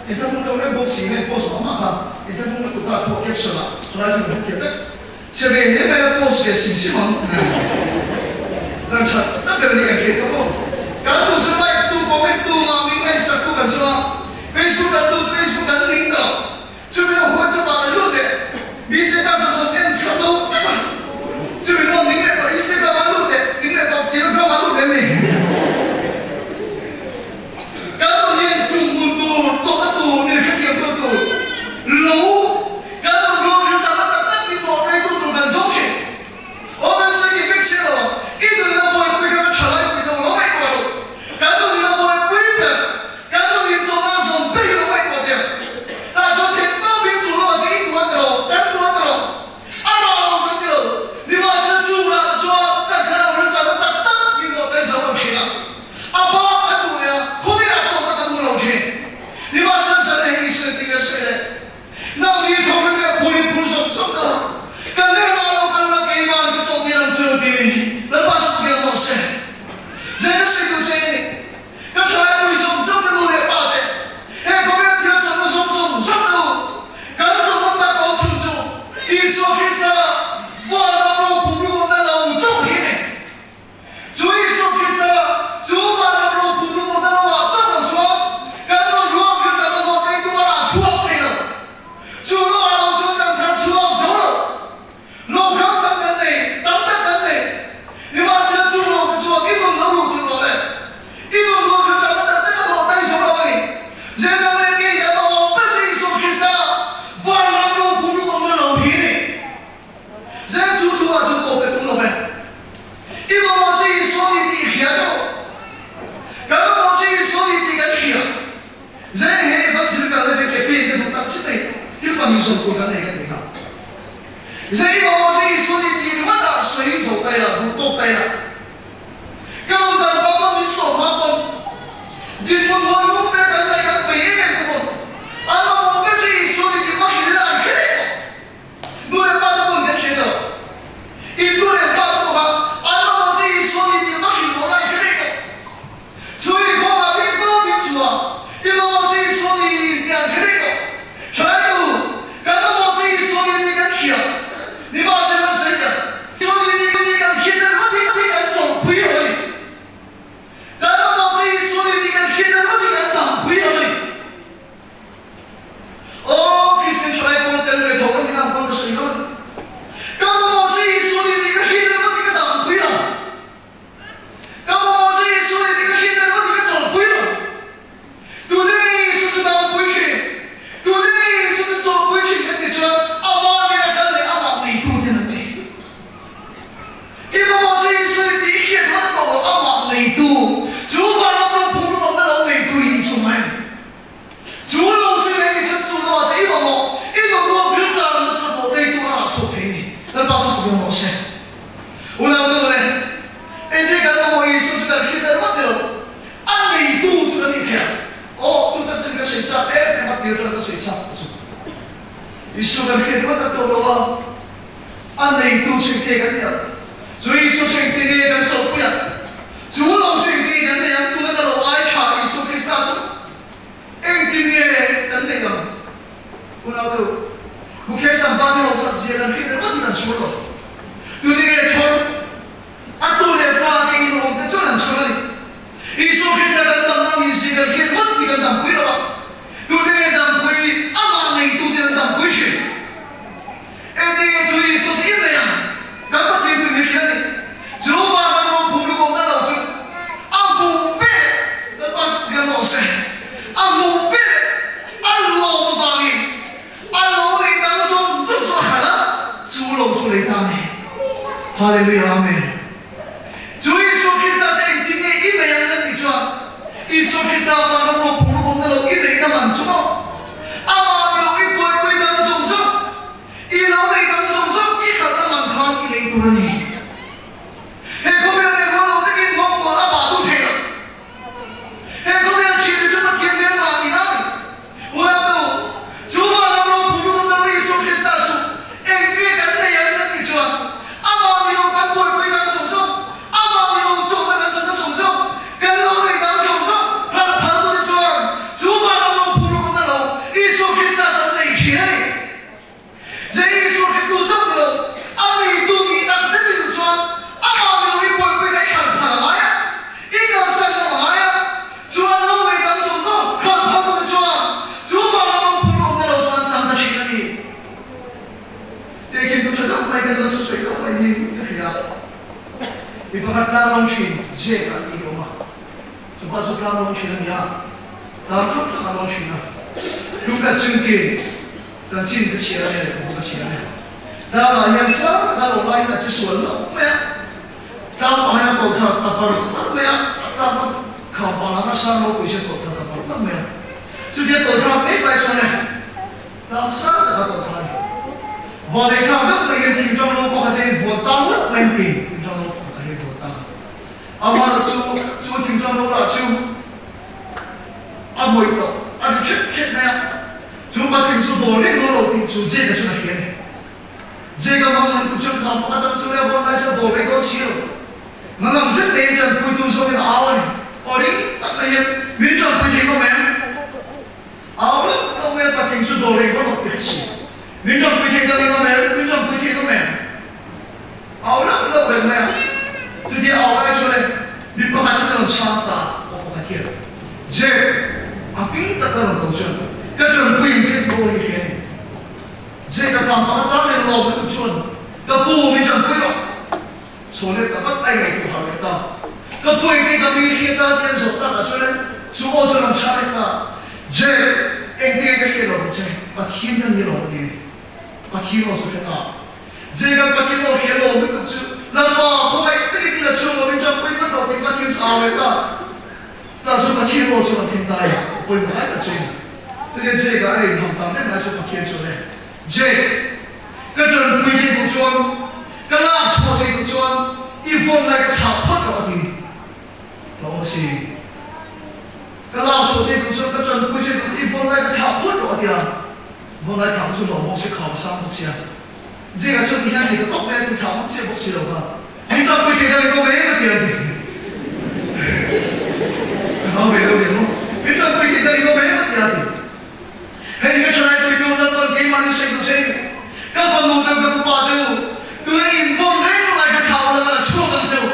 i hla hmung deuh reng bawk si nge post mah mah kha i hla hmung lutuk kha a phuah caption ah tunlai chu kan hrethiam vek. Chhe ve hle mai a post ve sim sim ang. Kan that tak ber a ni kan hriat kha maw. Kan duh chu like tu comment tu ngah min ngaihsak tu kan zawng a, Facebook kan lut Facebook kan ning ta lo. Chumi lo WhatsApp ah kan lut leh Instagram zawng zawng en kha zo vek a, chumi lo ning leh tawh Instagram ah lut leh ning leh tawh Telegram ah lut leh ni. Kan nun hian tum hmun tur, chawlhna tur, min hrethiam tu tur lo kan nun ruang rilru tak tak tak in mawh rei tu tur kan zawng thin. Aw kan sawi ki vek sia lo ang, i nunna buaipui kha ka tha lai pui lo lo ngaihtuah lo. Kan nunna buaipui ber, kan nun in chawlhna. Lalpa chu ka bawm rawh se. Unau nu le, engtin kan mamawh Isua chu kan hriat der vat ilo, a neitu chu kan ni thei ang. Aw, chu tak chuan ka sawi chak em em a, tir chuan ka sawi chak ta chu. Isua kan hriat vat a to lo a, a neitu chu engte kan ni ang? Chu Isua chu engte nge kan chawlhpui ang? Chu lo chu engte nge kan nei ang? Tuna ka lo ai tha Isua Krista chu engtin nge kan nei ang? Unau tu, Mukesh Ambani ho sak zia kan hriat ringawt hi kan chhur lo. Tute nge chhawr? A tu leh fa te in awm te chuan an chhur a ni. Isua Krista kan damna ni zia kan hriat ringawt hi kan dampui lo a. Tute nge dampui? Amah neitute an dampui thin. Engti nge chu Isua chu in nei ang? Kan Pathian pui min hrilh a ni. Chu vanram ropui lukhawmna lo chu a hmuh ve leh Lalpa chu tiang rawh se. A hmuh ve leh a lawm avangin a lo nei dang zawng zawng chu a hralh a, chu lo chu lei ta a ni. Hallelujah Amen. Chu Isua Krista chu engtin nge i nei ang an tih chuan Isua Krista vanram ropui lukhawmna lo i neihna man chu maw? Amah ni lo i buaipui dang zawng zawng. I lo nei dang zawng zawng i hralhna man khan i lei tur a ni. He khawvel leh rual lo takin nghawngkawl a bah duh thei lo. He khawvel thian hi chu Pathian hmel mah ni na ni. Unau, chu vanram ropui lutuk na ri chu Krista chu engtin kan nei ang kan ti chuan amah ni lo kan buaipui dang zawng zawng, amah ni lo chawlhna kan zawhna zawng zawng, kan lo nei dang zawng zawng hralh phal tur chuan chu vanram ropui lutuk na lo Isua Krista chu an nei thin a ni. Jesuh hi tu chauh ni lo, a neitu nih tak zet i duh chuan amah ni lo i buaipui kha i hran phal a ngai a, i kalsan ngam a ngai a, chuan lo nei dang zawng zawng hran phal tur chuan chu vang ram ropui awmna lo chuan chang ta thin a ni. Tehkhin tu tha deuh mai kan lo thusawi deuh mai niin ka hria. Mi pakhat tlang rawng thin Jake an tih awm a, chupa chu tlang rawng thin a ni a, tlang tluk tluk a rawng thin a, tluk a chungtin Chanchin ka chhiar ania leh ka bu ka chhiar ania. Tlangah hian sang taka lo laiin a che sual lo mai a, tlang pah hian a tawlh thla ta par par mai a, a tlak a kham pah laka sang ropui hian tawlh thla ta par par mai a. Chutia tawlh thlak mai lai chuan e, tlang sang taka tawlh thla a ni. Vawlei thlak deuh mai hian thingtang lo pakhat hi vuan tang loh mai an ti, thingtang lo pakhat hi vuan tang a. Amah chu chu thingtang lo lah chu a mawih tawh, a ri ṭhet ṭhet mai a. Chu patling chu dawl reng lo lo tih chu Jake-a chuan a hria a ni. Jake-a mang ang tu chuan kham pakhat ang chu leh a vawn lai chuan dawl rei dawn si lo. Mangang zet teiin tanpuitu zawngin a au a ni. Aw ring tak mai hian min tanpui thei ngawm em? Au lawk lawk mai a patling chu dawl rei dawn lo tih a hre si. Min tanpui thei dang in awm em? Min tanpui thei ngawm em? Au lawk lawk reng mai a. Chutia au lai chuan e, mi pakhat hian a rawn chhang ta a, aw pakhat hian, Jack, a hming tak a rawn ko chuan, ka tanpui ang che tih aw hi hria a ni. Jack a tlang pakhat tan reng lawm lutuk chuan, Ka pu, min tanpui rawh. Chhaw let ta vat a ingaihtuah harh leh ta. Ka pu engtin ka mi hriat a ti an zawh takah chuan e, chu aw chuan an chhang leh ta, Jack, engtin nge ka hriat lo ang che, Pathian ka ni lo a ti a ni. Pathian aw chu hre ta. Zeikan Pathian aw hria lo lutuk chu Lalpa khawngaih takin la chhung lo in ṭanpui vat lo tih Pathian chu au leh ta. Tah chu Pathian aw chuan a thin ta i, a pawimawh lai tak chu in. Chutia Jake-a a inham tam reng lai chu Pathian chuan e, Jake, ka ṭanpui che duh chuan, ka lak chhuah che duh chuan i vawn lai ka thlah phawt rawh a ti. Ka aw si. Ka lak chhuah che duh chuan ka ṭanpui che duh i vawn lai ka thlah phawt rawh a ti a. Vawn lai thlah chu hlawh bawk si, khau sang bawk sia. Zingah chuan ti hian thei ta tawp mai a, ti thlah bawk chiah bawk si lo kha. Min tam pui thei ta leh ko mai em a ti a ti. Ka hau ve lo nia maw. Min tam pui thei ta leh ko mai em a ti a ti. Hei ka thalai pui tu Lalpan keimahni sawi duh che in ka fanu deuh ka fapa deuh tuna in bawm reng lai kha thau la ka la chhuak ang che u.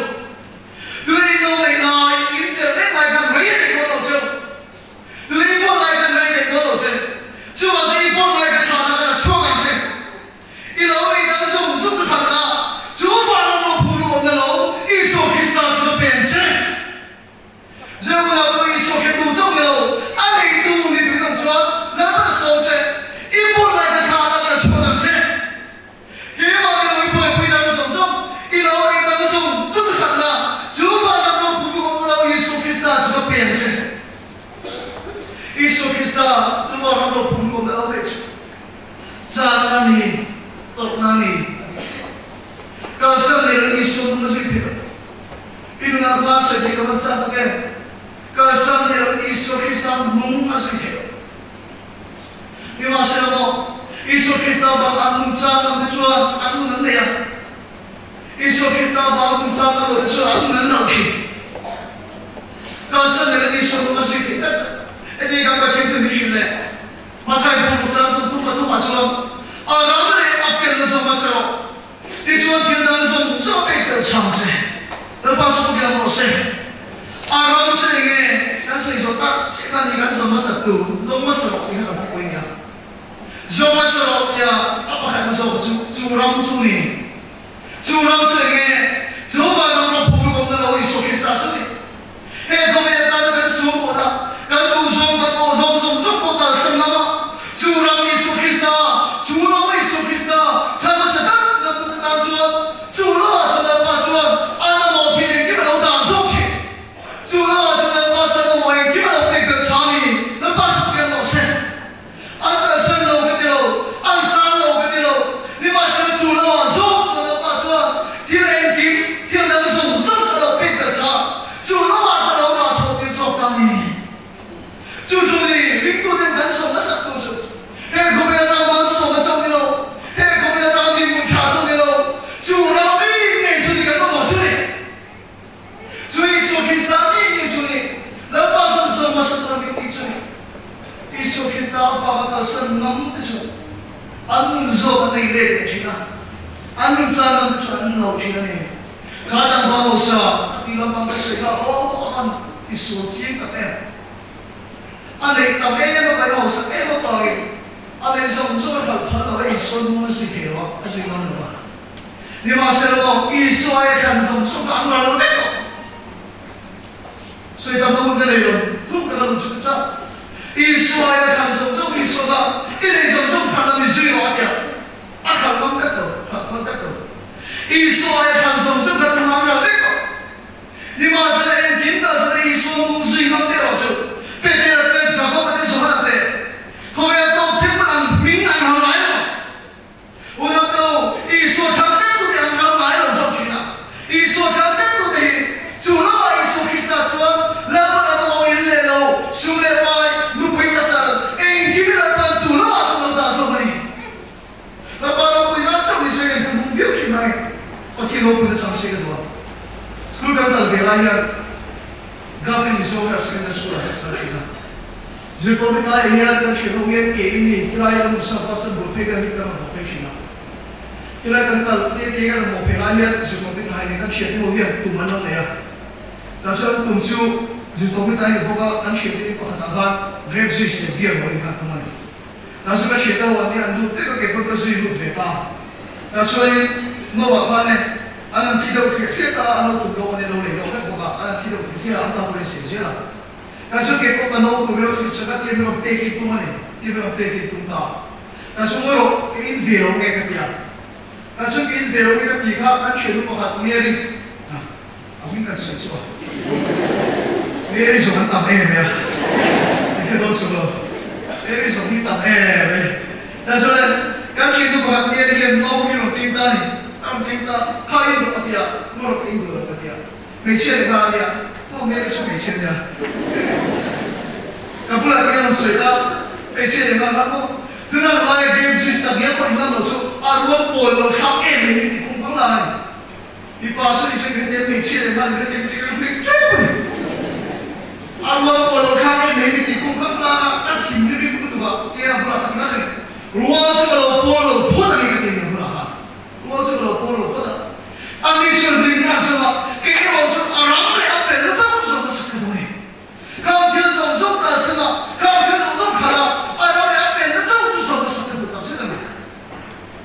Tuna in lo neih lai in chelh reng lai khan rei rei dawn lo che u. Tuna i phone lai kan rei leh dawn lo che. Chuvang chu i phone lai ka thla la ka la chhuak ang che. I lo nei dang zung zung chu phal la, chu vanram ropui lu awmna lo Isua Krista chu. Kalsan nei lo Isua hnung a zui thei lo. I nunah khan sawi theih ka van chak tak em? Kalsan nei lo Isua Krista hnung a zui thei lo. Nimahsela maw, Isua Krista bakah nungchang lam te chuan an nun an nei a. Isua Krista vang nungchang lam lo te chuan an nun an lo thin. Kalsan nei lo Isua hnung a zui thei tlat lo. Heti kan Pathian thu min hrilh leh Mathai bu nungchang 33 ah chuan a ram leh a felna zawng a sawi rawh. Tichuan thil dang zawng zawng pek tel chhang che. Lalpa chu biak rawh se. A ram chu eng nge kan sawi zawh tak chiah kha ni kan zawm hmasa tur lawng hmasa rawh tih kha kan thupui a ni a. Zawm hmasa rawh tia a pakhatna zawk chu chu ram chu ni. Chu ram chu eng nge? Chu vanram ram phum lukhawmna lo Isua Krista chu ni. He khawvel tana kan suangkuahna, kan duhzawng, kan awhzawng zawng zawng pawh kalsan lam a, chu ram Isua Krista, chu ram Isua Krista thla hmasa tak lam tute tan chuan chu lamah chuan Lalpa chuan a mamawh thil engkim a lo dan zawk thin. Chu lamah chuan Lalpa chuan mamawh engkim a lo pek belh chang a ni. Lalpa chu piang rawh se. An kalsan lo ka ti lo, an chang lo ka ti lo, nimahsela chu lamah zawk chuan Lalpa chuan thil engkim, thil dang zawng zawng chu a lo pek ta chah, chu lamah chuan a lo rah chhuah tir zawk ta a ni. Chu chu ni, ringtuten kan sawm hmasak tur chu he khawvel ram an sawm a chauh ni lo, he khawvel ram dinhmun tha chauh ni lo, chu ram mi ngei chu ni kan awm chu ni. Chu Isua Krista mi ngei chu ni. Lalpa chuan zawm hmasa tura min tih chu ni. Isua Krista avanga kalsan ngam te chu an nun zawk an nei let leh thin a, an nun chan ngam te chu an lo thin a ni. Kha tlangval hausa a tih lampang ka sawi kha aw a han ti sual chiang tak em. A neih tam em a, a hausak em avangin a neih zawng zawng a hlauh phal lo a, Isua hnung a zui thei lo a, a zui ngam lo a. Nimahsela maw, Isua e thlan zawng zawng kha an ral lo vek tawh. Sawi tam hun ka nei lo, tluk taka rawn chhuk chak. Isua e thlan zawng zawng Isua kha i nei zawng zawng pharh la mi zui rawh a ti a, a hralh ngam tlat lo, hralh phal tlat lo. Isua e thlan zawng zawng kha tunah an ral vek tawh. Nimahsela engkim dah sela Isua nung zui ngam teh rawh chu. Petera te, Jakoba te, Johana te, khawvel tawp thil hmun ang hming an ral ngai lo. Unau, Isua thar tute an ram ngai lo zawk thin a. Isua thar tute hi chu lamah Isua Krista chuan Lalpan a maw in leh lo, sum leh pai, nupui pasal, engkim i Lalpan chu lamah chuan lo dah zawk a ni. Lalpa ropui nan chauh ni se kan hmu viau thin mai. Pathian ropuina chang se ka duh a. School kan kal ve lai hian Government Mizo Higher Secondary School ah hian ka kal thin a. Zirtawp i tlaiah hian kan hriat ho nge ke in ni tilai ram nasa bus an buai phei kan kan rawn haw phei thin a. Tilai kan kal te ke kan rawn haw phei lai hian zirtawp i tlai nen kan hriat ho hian tum an lo nei a. Tah chuan tum chu zirtawp i tlai ni bawk a kan hriat te pakhatah khan grape juice leh beer maw in kha an tum a ni. Tah chuan ka hriat ho an nia an lut vek a ke pawn ka zui lut ve ta. Tah chuanin no ah khan e an han thi deuh thliah thliah ta a an lo tum deuh a ni lo lei deuh vek bawk a an han thi deuh thliah thliah a an tan pawhin sei zel a. Ka chu ke pawh ka no tur reuh hi chaka tia min rawn pek in tum a ni, tia min rawn pek in tum ta. Ka chu ngawi rawh, ka in ve lo nge ka ti a. Ka chu ka in ve lo nge ka ti kha kan thiannu pakhat Mary, a, a hming kan sawi chu a, Mary zawng an tam em mai a, i hre dawn suh lo, Mary zawng hi tam em mai. Ta chuan le, kan thiannu pakhat Mary hian no hi rawn keng ta a ni, a rawn keng ta, kha in rawh a ti a, ngawi rawh ka in duh lo ka ti a. Hmeichhia leh nghal a nia, aw Mary chu hmeichhia nia. Ka bulah hian rawn sawi ta, hmeichhia leh nghal kha maw? Tuna laia game juice tak ngial pawh inlan lo chu a rual pawl lo thlak em mai min ti khum vang lai. Mipa chu ni se ka hetiang hmeichhia leh nghal ka hetiang ka hnek tep a ni. A rual pawl lo thlak em mai min ti khum vang lai a, ka thinrim lutuk a, kei a bulah ka ti nghal a ni. Rual chu ka lo pawl lo phawt a ni ka ti a ni a bulah khan. Rual chu ka lo pawl lo phawt a. A ni chuan hlim na zawng a, kei erawh chu a ram leh a felna chauh zawng a sak ka duh e. Khang thil zawng zawng ta sem a, khang thil zawng zawng khalh a, a ram leh a felna chauh chu zawng a sak ka duh tak zet a ni.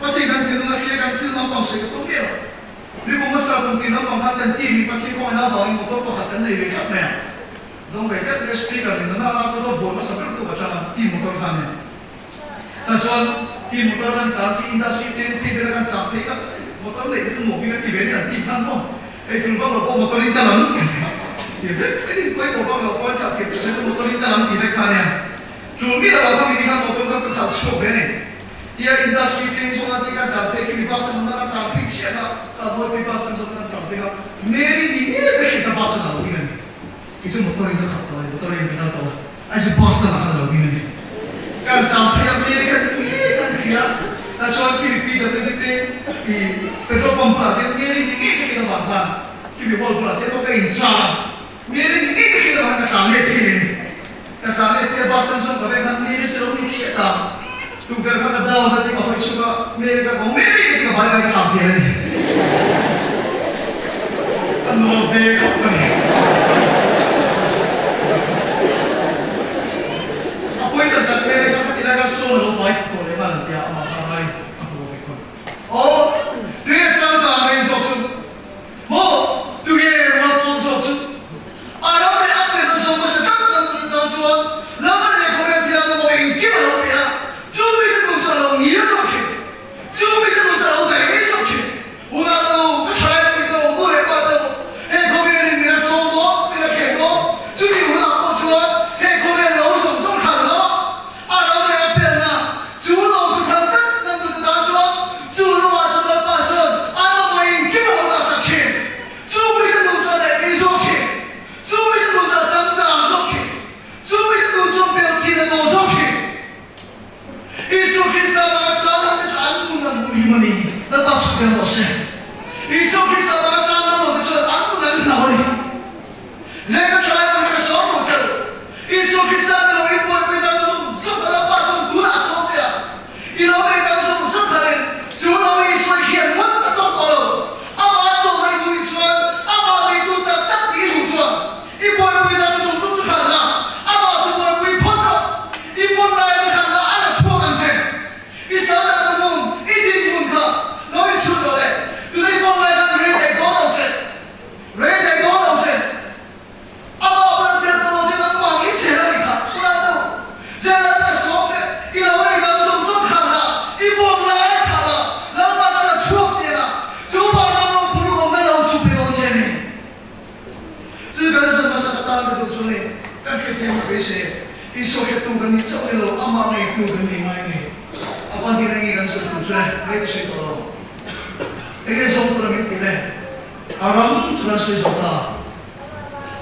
Pathian kan thinlung a hria, kan thil lampang sawi ka tum ngei lo. Mikum hmasa kum tin lampang khan kan team in Pathian kawngin avangin motor pakhat kan nei ve tlat mai a. Dawng ve tlat mai speaker in nana a chu lo vuan hmasa ber tu ka chang a, team motor khan e. Tah chuan ti motor kan tlan ti industry te phei te kan tlan phei tak motor neih te chu nuam in an ti ve nia an ti hman maw hei thil vak lo pawh motor in kal ang ti vek mai in pawimawh vak lo pawh an chah thiam te chu motor in kal ang ti vek kha nia tul mi lo ah kha mi khan motor kha ka khalh chhuak ve a ni tia industry te in chunga ti kan tlan phei khi mi bus an awm na kan tlan phei chiah kha ka buai phei. phei kha Mary ni ngei ka hriat kha bus a lo ding a ni. Kei chu motor in ka khat tawh a ni, motor in ka kal tawh a, ai chu bus lamah khan a lo ding a ni. Kan tlan phei a Mary kha ni ngei kan hria a, chuan khi PWD te i petrol pump bulah te Mary ni ngei ka hriat avang khan khi mi hall bulah te pawh ka in tlan a, Mary ni ngei ka hriat avang khan ka tlan let phei a ni. Ka tlan let phei a bus kan zawng ka veng khan Mary chu lo ni chiah ta. Tukverh kha ka down a ti ka hawi chhuk a, Mary ka ko, Mary ka ti ka vai lai ka tlan pian a ni. Ka nuam ve khawp a ni. A pawi tak tak Mary kha ka ti lai kha sawn a lo vai tawh leh nghal an tia, amah kha ngai a hmu ve khawp. Aw, tui a chang ta rei zawk chu. Maw, tunge rual pawl zawk chu? A ram leh a hmel a zawm hmasa tak tak tur tan chuan Lalpa leh khawvel thiam emaw engkim a lo pe a, chu mite nun chu a lo ngir zawk thin, chu mite nun chu a lo daih zawk thin. Unau te u, ka thalai pui te u, nu leh pa te u, he khawvelin min a sawm dawn, min a khen dawn, chumi hunah pawh chuan he khawvel lo zawng zawng hran lo a, A ram leh a felna chu lo chu thar vek kan tu te tan chuan chu lo ah chuan Lalpa chuan a mamawh engkim a lo dah sak thin. Chu mite nun chu a leh phei zawk thin. Chu mite nun chu a changkang zawk thin. Chu mite nun chu a pel chin a tawh zawk thin. Isua Krista vanga chang lo te chu an nun an hum him a ni. Lalpa chhuk tel rawh se. Isua Krista vanga chang lo te chuan an nun an hlauh a ni. Lehkha tha lai pawhin ka sawm lo che u. Isua Krista ni lo in buaipui dang zawng zawng ka Lalpa chuan tunah a sawm che a. I lo nei dang zawng zawng khanin chu lo Isua hian ngawt a tawk tawh lo. Amah chawlhna i duh chuan amah neitu tak tak tih i duh chuan i buaipui dang zawng zawng chu khalh la, amah chu buaipui phawt rawh. I pawn lai chu khalh la, a la chhuak ang che. I sal dan na hmun, i dinhmun kha lo inchhut rawh le. Tuna i pawn lai khan rei daih dawn lo che. Rei daih dawn lo che. A mah pawh a chet tawh lo che, nangmah ngei che a ni kha. Tunah tu jail ah ka sawm che, i lo nei dang zawng zawng kha la, i vuak lai kha la, Lalpa chuan a chhuak che la, chu vanram ropui lu awmna lo chu pe dawn che a ni. Chu kan zawm hmasa ka tan ka duh chu ni, kan hriat thiam ka beisei. Isua hriattu kan ni chauh ni lo, amah ngeitu kan ni ngai a ni. A pa hnena nge kan zawm tur chu le, rei ka sawi tawh lo. Enge zawm tur a min tih le? A ram chu kan sawi zo ta.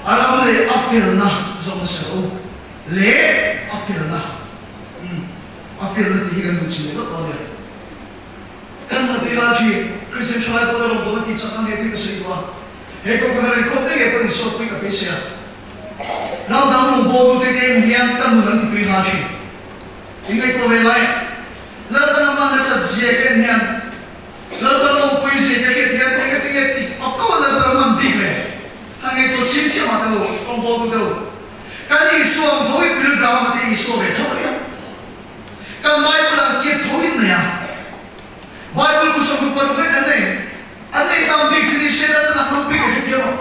A ram leh a felna zawng hmasa u. Leh a felna. Umm, a felna tih hi kan duh chhin leh vak tawh a nia. Kan hna tui lai thin, Kristian thalai pawh la rawngbawlna tih chak ang he tih ka sawi duh a. He kawng ka rin khawp te ngei pawh insuatpui ka beisei a. Ram dang rawngbawltu te eng hian ka nun an ti tui hla thin. Ingaihtuah ve lai. Lalpan ama nasat zia ka en hian Lalpa lawmpui zia ka hriat hian eng ati nge ti fak ko a Lalpa ram an bik le? Han ngaihtuah chhim chhiam ah te u, rawngbawltu te u. Kan Isua ang tho in Billy Graham a te Isua ve tho a nia. Kan Bible ang kiat tho in nei a. Bible bu 26 vek an nei. An nei tam bik chu ni se Lalpan ang lo bik a hrethiam ang.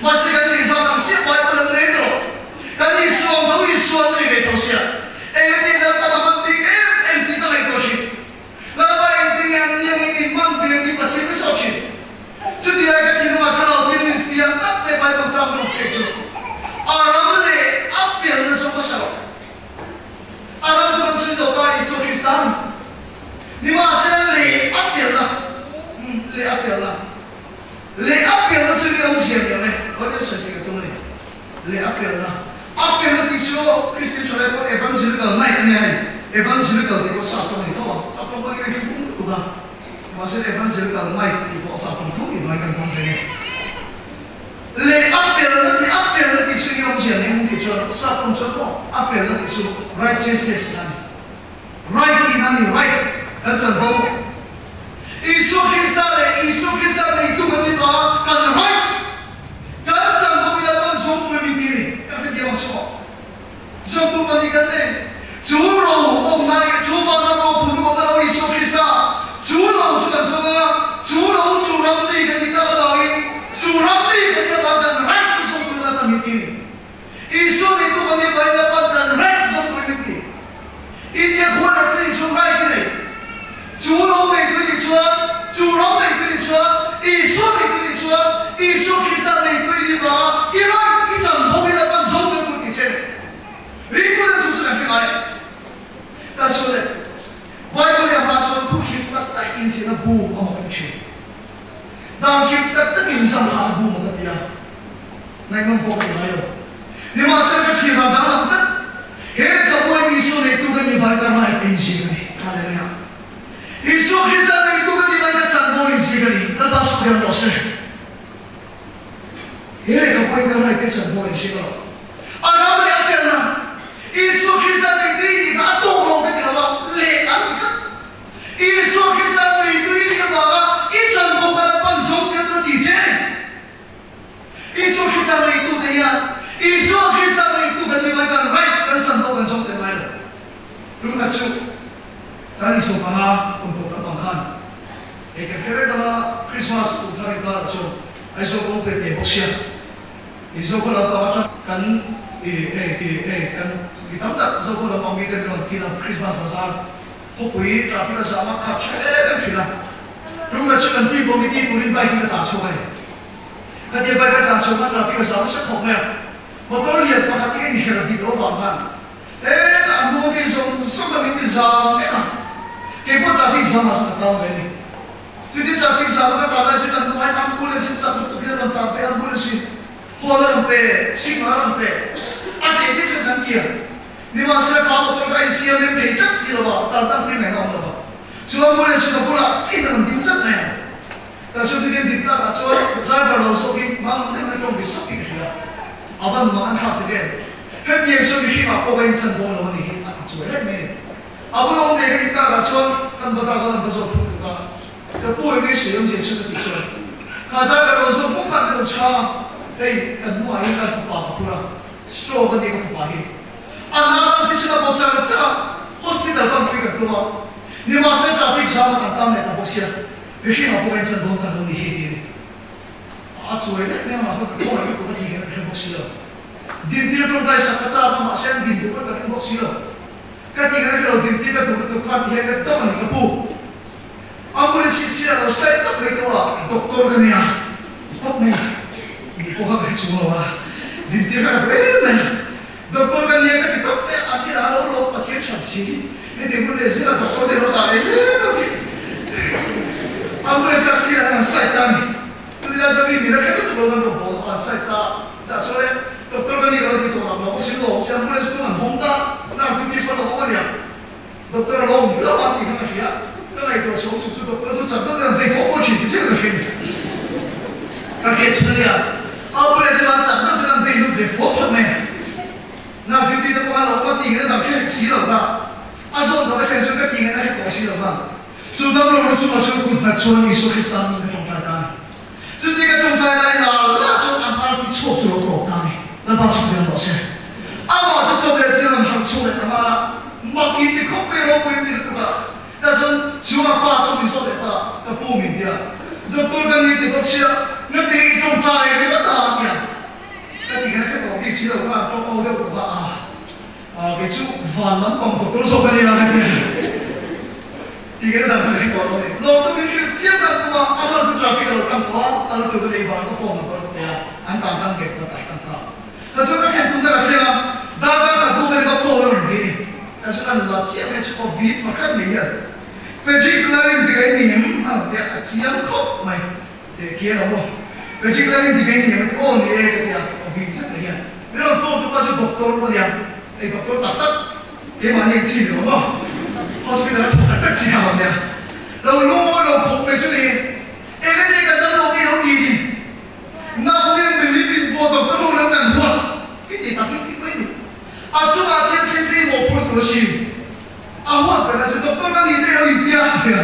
Mahse kan neih zat ang chiah Bible an nei rawh. Kan Isua ang tho Isua an nei ve tho sia. Eng ati Lalpan a hman bik em em tih ka ngaihtuah hrim. Lalpa engtin nge an niangin min man ve tih Pathian ka sawi thin. Chuti lai ka thinlungah thlarau thil min fiah tak mai Bible chang ka pek chu a ram leh a felna zawk a sawi. A ram chu kan sawi zo ta Isua Krista a ni. Nimahsela leh a felna, leh a felna, leh a felna chu mi awmzia ni ang e, hawi ka sawi thei ka tum a ni. Leh a felna. A felna tih chu Kristian tha lai pawh evangelical night a nia hei. Evangelical tih pawh sap tawng a ni tho a, sap tawng pawh hi kan hmang lutuk a. Mahse evangelical night tih pawh sap tawng tho ni hnuai kan hmang reng e. Leh a felna tih, a felna tih chu enge awmzia nei hmung tih chuan sap tawng chuan maw a felna tih chu righteousness tihna a ni. Right tihna a ni, right kan chanvo. Isua Krista leh Isua Krista neitu kan ni tawh a, kan right. Kan chanvo hi Lalpan zawngpui min ti a ni, kan hrethiam ang chu aw. Zawngtu pahnih kan nei. Chu ro awmna leh chu vanram ro phun awmna lo Isua Krista, chu lo chu kan zawng a, chu lo chu ram mi kan ni tak avangin chu ram mi kan ni avang kan right chu zawngpui Lalpan min ti a ni. Isua neitu kan ni pahin Lalpan kan right zawngpui min ti. India khua leh tui chu right i nei. Chu lo neitu i nih chuan chu ram neitu i. Dan khirh tak takin zam kha an bum ang a ti a. Ngaihnawm pawh ka ti ngai lo. Nimahsela ka thlir dan danglam tak. He lehkhabuain Isua neitu kan ni vai ka right in ziak a ni. Hallelujah. Isua Krista neitu kan ni vai ka chanvo in ziak a ni. Lalpa suak hian rawh se. He lehkhabuain ka right te chanvo in ziak a lo. A ram leh a felna Isua Krista neitu i nih kha a tawk lo ka ti lo a, leh an ti tlat. Isua Krista neitu i nih avanga i chanvo kha Lalpa'n zawng tir tur ti che a ni. Isua Krista neitute hian Isua Krista neitu kan ni mai kan right kan chanvo kan zawng tel ngai lo. Tum khat chu San Isua panga kum tawp lampang khan hei kan hre vek anga Christmas kum thar inkarah chuan Aizawl kawng pe te bawk sia Zokhua lampang atang kan i hei i hei kan mi tam tak Zokhua lampang mite min rawn feel a Christmas bazar khawpui traffic a zam a khat tha em em thin a. Tum khat chu kan team committee turin bike chu ka tlan chhuak a ni. Khatia bike a tlan chhuak khan traffic a zam nasa khawp mai a. Motor lian pakhat hi a inher dik loh avang khan hetah a hnung ami zawng zawng a min ti zam vek a. Keipawh traffic zam ah chuan ka tang ve a ni. Chutin traffic zam a ka tlan lai chuan kan hnung aiin ambulance in chak lutuk hian a rawn tlan pe a, ambulance in horn a rawn pe, signal a rawn pe. A ke te chuan kan kiang. Nimahsela ka motor kha a insiam rem thei tlat si lo a, tlan tan pui ngaihna a awm lo va. Chu ambulance chu ka bulah chin a rawn ding chat mai a. Ka chu chutin dik takah chuan driver lo zawkin mang deuhin a tawng bi sap tih ka hria. A van mang an thlak tek em? Hetiang saw mihringah pawh ka inchan dawn lo a ni hi a ti chuai reng mai a ni. A bula awm ve ka dik takah chuan kan va tak a rawn va zawk phut tuk a. Ka pu eng nge sawi awmzia chu ka tih chuan kha driver lo zawk bawk khan ka rawn chhang a, hei kan hnuah hian kan fapa ka phur a, stroke a ni ka fapa hi. A nau thisen a pawh char char a, hospital pan pui kan tum a, nimahse traffic zam a kan tam leh ta bawk sia, mihring ah pawh ka insan dawn ta lo ni hei ti a ni. A chuai reng reng a mahse ka khawngaih lutuk a tih hian ka hre bawk si lo. Dintir tawngtai sak ka chak a mahse an din duh ka ka ring bawk si lo. Ka tih khan ka lo dintir ka duh lutuk kha ti hian ka tawng a ni ka pu. Ambulance hi sia lo sai tak mai tawh a, doctor ka nia tawp mai ni pawh kha ka hre chung lo a, dintir kha ka duh em mai a, doctor ka nia ka ti tawp mai a, an ti lah lo lo Pathian hran si heti hun leh zel a doctor te lo dah leh zel lo ti ambulance kha sia an sai ta a ni, chuti lai chuan mi mila kher lutuk lo kan rawn bawl a, an sai ta dah sawn e doctor ka nih lo ti tawh lam lo sin lo awm se ambulance kawng an hawng ta nurse duty pawh an lo awm a nia. Doctor a lo awm hlauh a tih kha ka hria. Ka ngaihtuah chhuak chuk chu doctor chu chak deuh deuh an vei fawh fawh thin ti chiah ka hria ni. Ka hriat chhun a nia. Ambulance chuan chak deuh chuan an vei lut ve fawh phawt mai a. Nurse duty te pawh khan lo awm a tih ngaihna dang hre hek si lo va. A zawn tak a thlen chuan ka tih ngaihna hre tawh si lo va. Chu damlo ru chungah chuan kut nghat chuan Isua Krista hming ka tawngtai ta a ni. Chuti ka tawngtai lai la la chuan an arti chhuak chu lo tawp ta a ni. Lalpa chhuk hian rawh se. Amah chu chawp leh chiang an harh chhuak leh ta nghal a, mak in ti khawp mai ropui in ti lutuk a. Tah chuan chhunga pa chu min zawt leh ta, ka pu min ti a. Doctor ka ni ti bawk sia, nga ti i tawngtai ringawt a a ti a. Ka ti khan ka tawng bik si lo khan an tawng au deuh tawh a, aa kei chu van lampang doctor zawk a nia ka ti a. Ti nge dang kha ring tawh lo ni. Lawm chu min hrilh chiang tak tum a, a hman chu traffic a lo tam tawh a, kal tur ka nei vang ka phone number ka pe a, an tan tan nghet ka tai tan ta. Ka chu ka thlen tumna ka thleng a, darkar khat hnu vel ka phone a rawn ri ni. Ka chu kan la chiah mai chu aw vin pakhat mai hian Frederick Larin ti ka i ni em a rawn ti a, a chiang khawp mai. Teh khi a lo maw? Frederick Larin ti ka i ni em a ti, aw ni e ka ti a, aw vin zet mai hian. Min rawn phone tu pa chu doctor a nia, hei doctor tak tak. Keimahni ang chi lo maw? Hospital a thawk tak tak chi ha lo nia. Lo lungawi lo khawp mai chu ni. Eng enge kan dam lo tih lo ti ni. Nang nen min lim in pawh doctor ho lam kan huat i ti tak hi thik mai ni. A chungah chian thleng se i mawhphurh tur a si. A huat ber na chu doctor ka ni te lo intia a tia.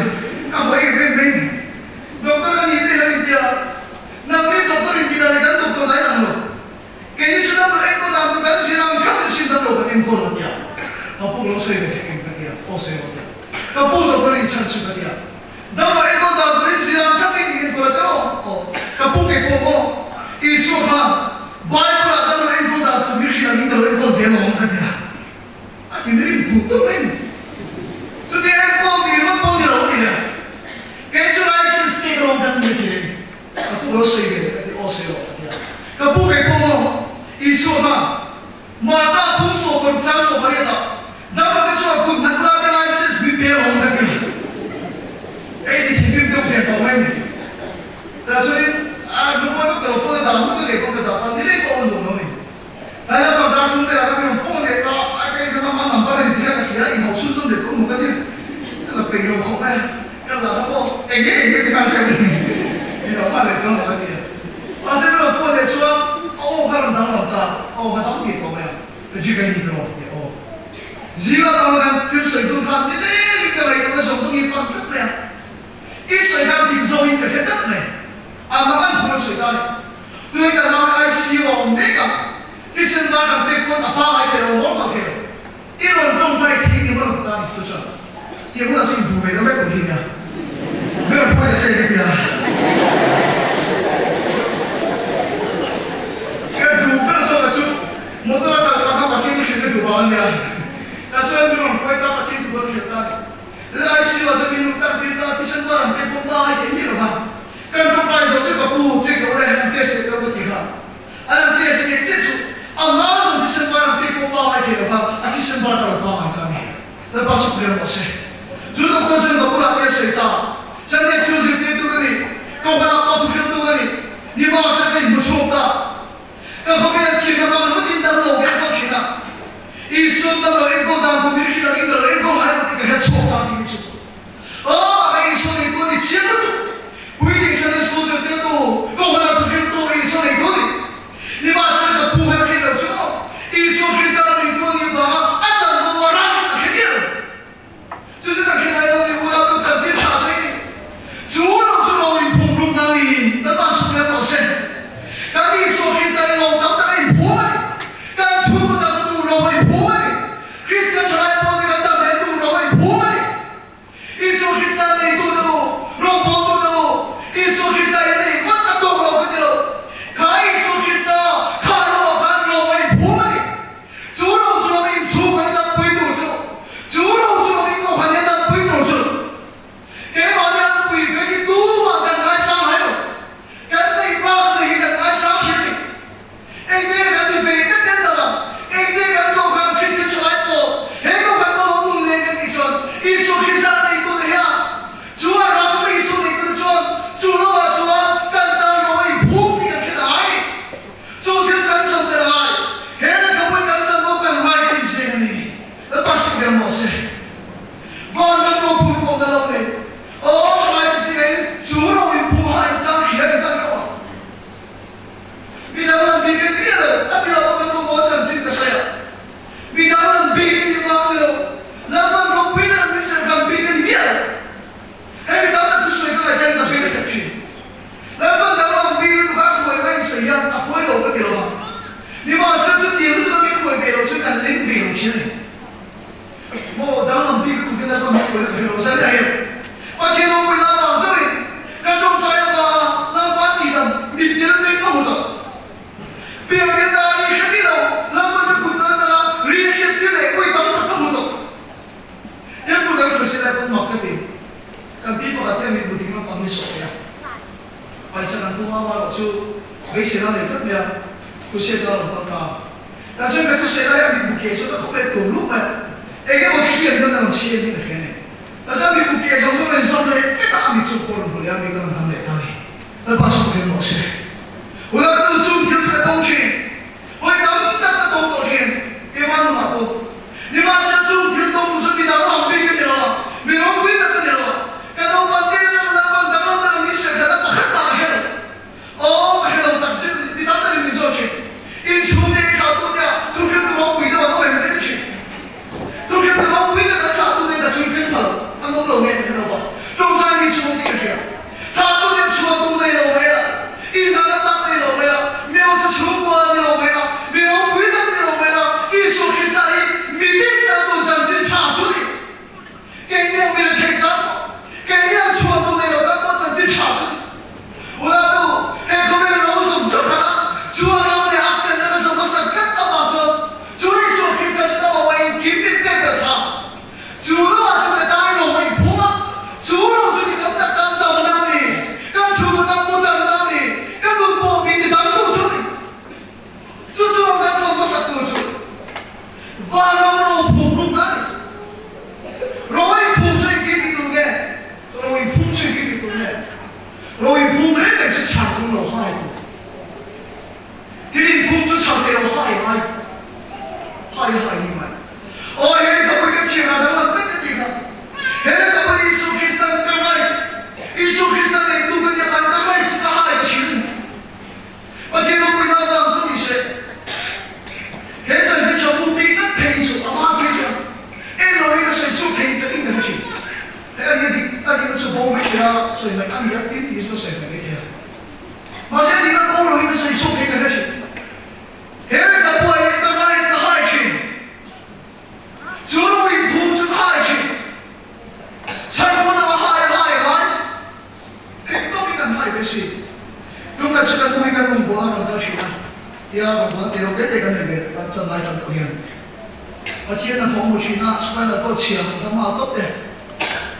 Ka haw em em mai ni. Doctor ka ni te lo intia. Nang nen doctor in ti dan leh kan doctor dai ang lo. Kei chu dam lo enkawl dan chu kan zir ang kha min sim dam lo kan enkawl a tia. Ka pu lo sawi ve thei em ka tia, aw sawi rawh tia. Ka pu doctor in chhan chu ka tia. Dam lo enkawl dan tur in zir ang kha min enkawl a tia aw aw. Ka pu kei pawh maw Isua khan Bible ah dam lo enkawl dan tur min hrilh angin ka lo enkawl ve lo ang ka tia. A thinrim thuk tawp mai ni. Chutia enkawl ni ringawt pawh ni lo a tia. Kei chu license pek rawng kan ni a ti. Ka pu lo sawi ve ka ti aw sawi rawh ka ti a. Ka pu kei pawh maw Isua kha Martha phung sawp paruk chang sawp pariat ah damlo te chuan kut hnaih ula te license min pe rawng ka ti a. Hei ti thinrim deuh hmel tawh mai ni. Tah chuan. ang ka ti a. Mahse ka rawn phone leh chuan a aw kha a rawn danglam ta, a aw kha dang tih tawh mai a, ka ji ka ni rawh tih a aw. Zinga panga khan thil sawi tum khan nilengin ka ngaihtuahna zawng zawng hi fan tlat mai a. I sawi khan dik zawngin ka hre tlat mai. A mak an phone a sawi ta a ni. Tui kan nau hi ICU a awm mek a, thisen var kan pek pawn a pangai thei lo, a mawlh thei lo. I rawn tawngtai thei ni maw ta ni chu chuan tiang hunah chuan inhmu ve deuh vek tur hi nia. Ber pawhin a che ka tia. Ka duh ber zawk chu motor a kal pah kha Pathian ka hrilh ka duh vang a nia. Ka chuan min rawn pawi ta Pathian thu ka hrilh ta a ni. Lal ICU ah chuan min lut tak tir ta, thisen var an pek pawh pangai thei miah lo va. Kan tawngtai zawh chu ka pu che ka ule an test leh deuh ka ti kha. An an test leh chiah chu a hma zawng thisen var an pek pawh pangai thei lo kha a thisen var ka lo pangai ta a ni. Lalpa chu pui ang rawh se. Chu doctor chuan ka bulah te a sawi ta. Sunday school zirtirtu ka ni, kohhranah pawh thuhriltu ka ni, nimahse ka inhmu chhuak ta. Ka khawvel thim avang ringawt in dam lo ve tawh thin a. Isua dam lo enkawl dan tur min hrilh angin ka lo enkawl ngai lo tih ka hre chhuak ta tih hi chu. Aw, ka Isua neitu a ni chiang lutuk. Puitling Sunday School zirtirtu, kohhranah thuhriltu Isua neitu a ni. Nimahsela ka pu hian a hrilh lo chu maw? Isua Krista neitu a nih vanga a chanvo a ran a hre miah lo. Chu chu kan hrilh ngai lo ni, unau tam chanchin tha sawi a ni. Chu lo chu lo inphum rukna niin kan tan suk leh tawh se. Kan Isua Krista hi lo tam tak a inphum a ni. Kan chhungkaw dang tur lo a inphum a ni. Kristian thalai pawlte kan dam leh tur lo a inphum a ni. Isua Krista neitu te u, rawngbawltu te u, Isua Krista hi nei ngawt a tawk lo ka ti lo. Kha Isua Krista kha ro ah khan ro a inphum a ni. Chu ro chu lo inchhung an dampui tur chu, chu ro chu lo inkohhan an dampui tur chu, keimahni an pui vek hi tumah kan ngaisang hai lo. Kan neih bak lui hi kan ngaisang hrim ni. Engte kan ti ve tlat em tak ang? Engte kan koh khan Kristian thalai pawh he kohhran pawh lo nun nen kan tih chuan Isua Krista neitute hian chu a ram Isua neitute chuan chu lamah chuan kan tan ro a inphum tih kan hre ta ngai ni. Chu thil chu kan sawi tel ngai. He lehkhabu hi kan chanvo kan ngai tih zeng a ni. Lalpa hrilh ber maw se. Van kan ro phur pawh na lo nei. Aw thalai te singain chu ro inphum ha inchang hria ni zan deuh a. Midang an bik in miah lo, a ti lo kan rawngbâwl chanchin ka sawi a. Midang an bik in i vang ni lo, Lalpan ropuina an min serh kan bik in miah lo. Hei midang an thusawi ka ngaihtuah in ka hre hrep thin. Lalpan dang an bik rilru kha a khuai ka insawi hian a phawi lo ka ti lo va. Nimahsela chutiang lutuk a min khuai ve lo chu kan ling ve lo thin a ni. Maw danglam bik lutuk in Lalpa min khuai ka hre lo zan a hel. Pathian ropui la vang chauhin ka tawngtai avanga Lalpa tihdam mittir min ka hmu tawh. Biakinn dah ri hre mi lo Lalpa ka kut nan danga ri hriat tir leh kawi tam tak ka hmu tawh. Temple kan hruai lai pawn mak ka ti. Kan pi pakhat hian mitmu ding lampang ni sawh thei a. Phaisa kan tum a, amaherawh chu beiseina nei tlat mai a, Hussein a rawn kal ta. Kan sawi ka thusawi lai a mitmu ke chu ka khawp leh tur luh mai a, eng emaw thian dan a rawn chhiat hi ka hria a ni. Ka chuan mitmu ke zawng zawng rawn zawm leh tlat a, a mit chu pawh rawn hmu leh a, mit a rawn dam leh ta a ni. Lalpa chu ka ring rawh se. Unau chu thil chu ka tawng thin, hawi tam tak ka tawng tawh thin, keimah nunah pawh. Nimahsela chu thil tawng chu midang ang bik ka ni lo a, mi ropui tak ka ni lo a. Ka naupan te atanga Lalpan danglam tak a min serh dan a pakhat mah ka hre lo. Aw, ka hre lo tak zet a ni, mi tam takin min zawt thin. Inchhung te thlahtu te ah thuhriltu ropui deuh an awm em ka ti thin. Thuhriltu ropui tak an thlahtu te ka chhui thleng phal an awm lo nge ka hre lo va, tawngtai mi chhung tih ka hria. Thlahtu te chhuah tum nei lo mai a, indan a tak nei lo mai a, meusa chhungkua ni lo mai a, mi ropui tak ni lo mai a, Isua Krista hi mi dik tak tu chanchin tha chu ni. Keini ang mila theih tan pawh, keini ang chhuah tum nei lo tan pawh chanchin tha chu ni. Unau, he khawvel a lo zawm theuh khat a, chu a ram leh a felna ka zawm hmasa vek avang chuan chu Isua Krista chu ka mamawh engkim min pek ta sa. Chu lamah chuan ka tan rawng a inphum a, chu rawng chu mi tam tak tan damna a ni, kan chhungkaw tan pawh damna a ni, ka nun pawh min ti dam tu chu a ni. Chu chuan kan sawm hmasak tur chu vanram ro phum rukna a ni. Ro inphum chu engtin ti tur nge? Ro inphum chu engtin ti tur nge? Ro inphum reng reng chu chhar tum lo hai tur. Thil inphum chu chhar thei lo hai hai hai hai ni mai. Aw he lehkhabu ka chhiar ah danglam vek ka tih kha. He lehkhabu Isua Kristan ka right, Isua Kristan neitu ka nia khan ka right chu ka hai thin. buah a rawn kal thin a, tia rawn buan tih rawh te kan nei ve kan tan lai tan pawh hian Pathian a thawk hmu thin a, spinal cord chhia ang dam nghal tawp te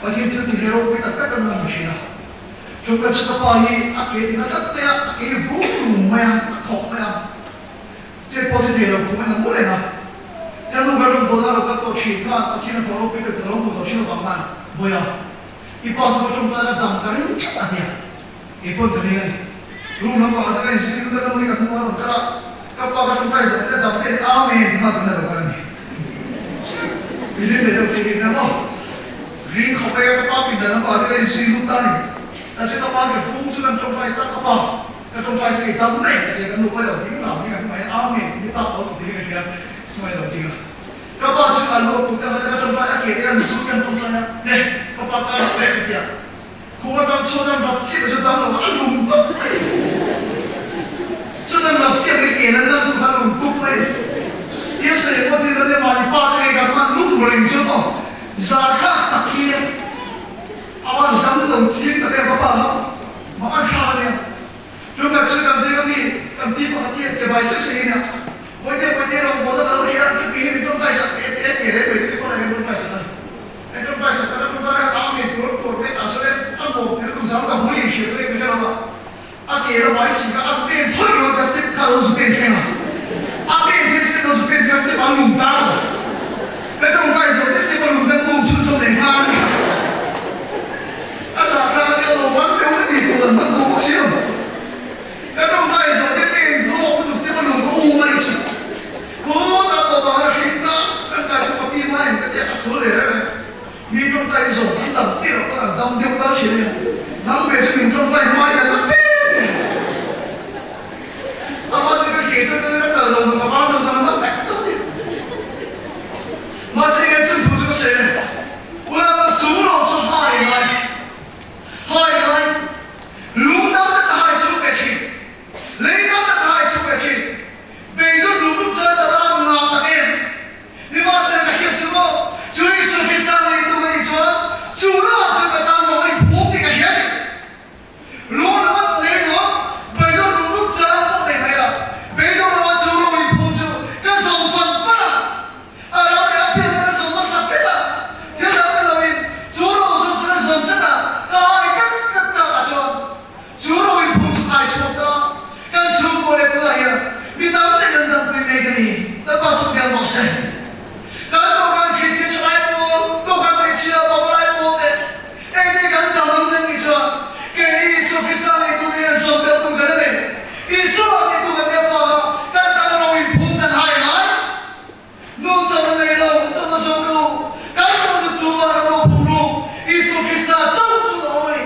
Pathian thil ti hle ropui tak tak kan la hmu thin a. Ṭawngka chu ka pa hi a ke tina tlat mai a, a ke hi vung lung mai a, a khawk mai a, chet pawh che thei lo khum in a mu reng a. Ka nu ka rawn bawl a, lo kal tawh thin khan Pathian a thawh ropui tak ka lo hmu tawh thin avang khan Bawiha, i pa chu ka ṭawngka la dam ka ring tlat a nia, kei pawn ka ring a ni. Room lampangah chuan ka inzir lut a, ka nu hi ka hnung a rawn kal a, ka pa ka ṭawngka i zawh te dam te Amen ti nghal tun a lo kal a ni. I hlim leh deuh che hi nia maw? Ring khawp mai a, ka pa pindan lampangah chuan ka inzir lut ta a ni. Mahse ka pa ke vung chu kan ṭawngkai tak ka pa ka ṭawngkai chu i dam mai ka ti a, ka nu pawh i lo ding lam hi ka hmu mai a, Amen ti hi chak lo ti hi ka hria, chunga i lo ding a. Ka pa chu a lu a put a, ka ṭawngkai a ke te an zut kan ṭawngkai a, ne ka pa ka rak leh ka ti a. Khum atang chuan an rap chiah chu dang lo a lung tup mai. Chuan an rap chiah mai ke lan dang tu kha lung tup mai. Ia sawi pawh tin ran emaw ni pa te ngei kan hman lung reng chu maw zar kha tak hi a van dang lo chiang tak em ka pa kha mak a tha ania. Tumkhat chu kan veng ami kan pi pakhat hian ke bai sek sek in a Bawihte Bawihte rawngbawlna ka lo hria a ke hi min tawngtai sak teh teh teh reng mai te khaw lai hian tawngtai sak a ni. Mi tawngtai zawng an dam chiah loh pawn an dam deuh tal thin e. Nang ve chu min tawngtai hmai kan la fe mai. A hma chu ka ke chuan ka ka chal lo zawng ka var zo zawng an dam vek tawh ni. Mahse nge chung thu chu ka sawi e. Ula chu lo chu hai ngai hai ngai lung dam tak a hai chu pe thin. Lei dam tak a hai chu pe thin. Beidawt lung lung chuan ka ram ngah tak em. Nimahsela ka hriat chu maw, chu Isua Krista neitu ka nih chuan chu lamah chuan ka tan rawh a inphum tih ka hria a ni. Lung ringawt lei ringawt, beidawng lung lung chang pawh nei mai la, beidawng lova chu rawh inphum chu ka zawm fan fan a, a ram leh a fiahna ka zawm hmasa tlat a, thil dang ni loin chu rawh zawm chu ka zawm tlat a, ka hai tlat tlat takah chuan chu rawh inphum chu kai chhuak ta. Kan chhungkaw leh tunah hian mi tam tak an dampui mek a ni. Lalpa sawmbiak rawh se. Kan Kohhran Kristian thalai pawl, Kohhran hmeichhia pavalai pawl te engtin kan dam ang kan tih chuan keini Isua Krista neitute hian sawmbiak tur kan la nei. Isua neitu kan nih avanga kan tan ro inphum kan hai ngai. Nung chawlh a nei lo, chawlh a zawng lo. Kan chawlh chu chu van ram lo phum ru, Isua Krista chauh chu a awm a ni.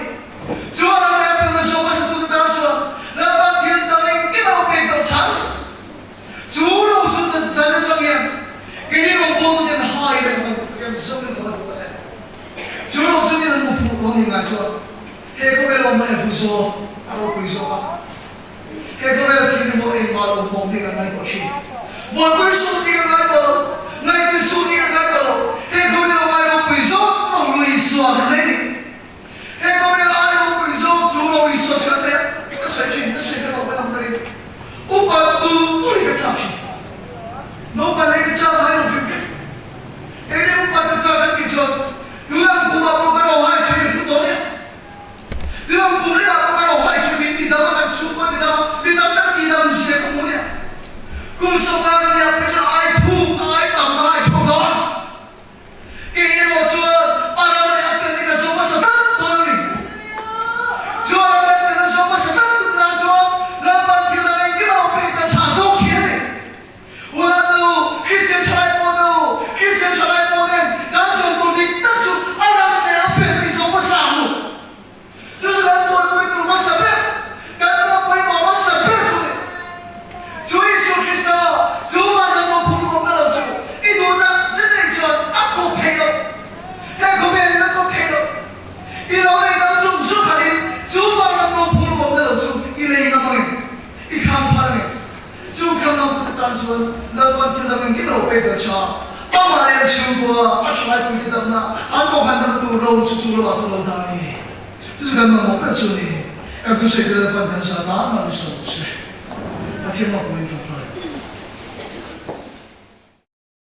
Chu a ram leh a felna zawng hmasa tute tan chuan Lalpan thil dang engkim a lo pek tawh chhan. Chu ro chu zan atang hian keini rawngbawltute an hai leh kan kan zawng in kan la duh tak e. Chu ro chu min an hmu fuh dawn ni ngai chuan he khawvel awm mai a hlu zawk, a ropui zawk a. He khawvel thil hi maw engmah lo hmawm ding an ngai tawh thin. Buaipui suh ding an ngai tawh lo, ngaihtuah suh ding an ngai tawh lo. He khawvel a ai ropui zawk lo lui Isua kan nei ni. He khawvel a ai ropui zawk chu lo Isua chu kan nei a, ka sawi thin, ka sawi vek lo mai ang ka ring. Upa tul tul hi ka chak thin. Naupan lei ka chak ngai lo hrim hrim. Kei leh upa ka chak kan tih chuan tunah kumah pawh ka ro hai chhe in hmu tawh nia. Lung kum leh ah pawh ka ro hai chu min ti dam a, kan chhung a ti dam a, mi tam tak a ti dam zia ka hmu nia. Kum sawmnga ka nia pawh chuan ai phuk a ai tam ka hai chhuak dawn. Kei erawh chuan a ram leh a fel hi ka zawm hmasa tlat dawn a ni. Chu a ram leh a fel a zawm hmasa tlat tum nan chuan Lalpan thil dang engkim a lo pek dan chhah zawk khi a ni. Unau Kristian thalai pawh nu, Kristian thalai pawh nen kan sawi tur dik tak chu a ram leh a fel tih zawng hmasa ang u. Chu chu kan buaipui tur hmasa ber, kan nuna pawimawh hmasa ber chu a ni. Chu Isua Krista, chu vanram lo phur ruamna lo chu i duh tak zet anih chuan a kawp thei lo. He khawvelin a kawp thei lo. I lo nei dam zung zung khatin chu vanram lo phur ruamna lo chu i lei ngam ang em? I thlang phal ang em? Chu kha naupang tan chuan Lalpan thil dang engkim lo pek a tha. Amah leh an chhungkua a hruaipuite damna an kohhran dam tur ro chu chu lamah chuan lo dah a ni. Chu chu kan mamawh ber chu a ni. Kan thusawi te Lalpan kan sa tan a ni sawi se. Pathian ropui in ṭawngṭai.